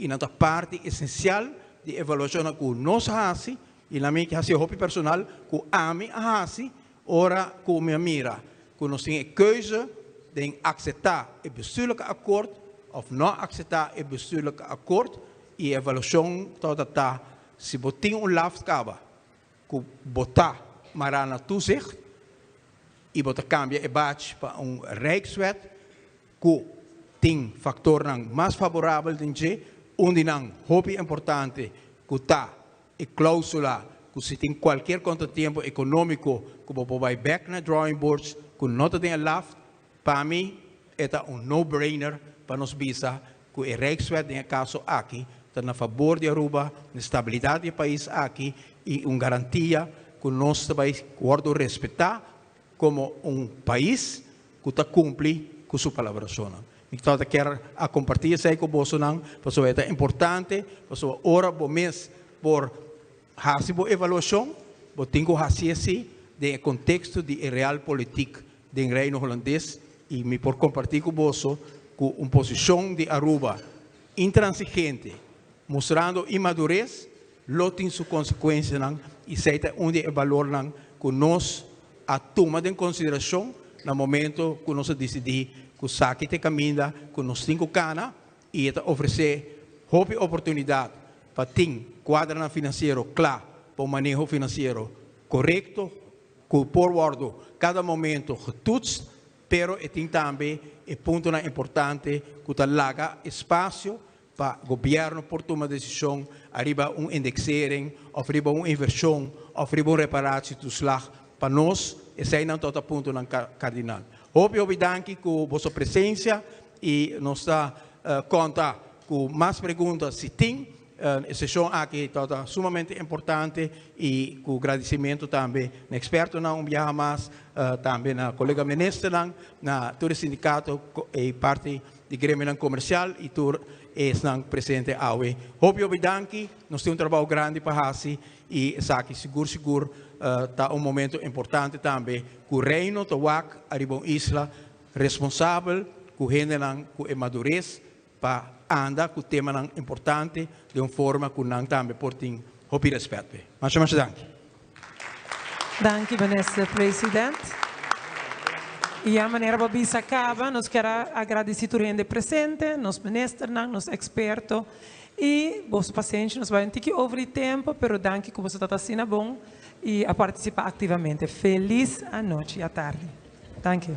Speaker 2: i nan ta parti esensial di evaluashonnan ku nos a hasi i nan mi hasi hopi personal ku ami a hasi ora ku mi a mira ku nos tin e keuze den akseptá e bestuurlijke akkoord òf no akseptá e bestuurlijke akkoord i e evaluashon tabata ta si bo tin un laft kaba ku bo ta mará na toezicht i bo ta kambia e bach pa un rijkswet ku tin faktornan mas faborabel den dje, un di nan hopi importante ku ta e klausula ku si tin kualkier kontratiempo ekonómiko ku bo por bai bèk na drawing boards ku no ta den e laft, pa mi e ta un no brainer pa nos bisa ku e Rijkswet den e kaso aki ta na fabor di Aruba, na stabilidat di e pais aki i un garantia ku nos ta bai wòrdu respetá komo un pais ku ta kumpli ku su palabrashonnan. Mi tabata kier a kompartí esei ku bosonan pasobra e ta importante, pasobra ora bo mes por hasi bo evaluashon, bo tin ku hasi esei den e konteksto di e realpolitik den Reino Hulandes i mi por kompartí ku boso ku un posishon di Aruba intransigente, mustrando inmadures, lo tin su konsekuensianan i esei ta un di e balornan ku nos a tuma den konsiderashon na momento ku nos a disidí ku saki ta e kaminda ku nos tin ku kana i e ta ofresé hopi oportunidat pa tin kuadranan finansiero kla pa un maneho finansiero korekto ku por wòrdu kada momento getoetst, pero e tin tambe e puntonan importante ku ta laga espasio pa gobierno por tuma decision ariba un indexering of riba un inversion of riba un reparatietoeslag pa nos eseinan ta ta puntonan cardinal. Hopi hopi danki cu boso presencia y nos ta conta cu mas pregunta si tin. E sesion aki ta ta sumamente importante y cu gradicimento tambe na expertonan un biaha mas, tambe na colega ministernan, na tur e sindicato y parti di gremionan comercial y tur esnan presente awe. Hopi hopi danki, nos tin un trabao grandi pa haci y esaki sigur sigur ta un momento importante tambe cu Reino ta wak ariba un isla responsabel cu hendenan cu e madurez pa anda cu temanan importante den un forma cu nan tambe por tin hopi respet p'e. Masha masha danki.
Speaker 1: Danki Minister President. Y ya manera bo bisa caba, nos kier a agradeci tur hende presente, nos ministernan, nos experto y boso pasenshi. Nos bai un tiki over di tempo, pero danki cu boso ta ta asina bon y a participa activamente. Feliz anochi y atardi. Danki.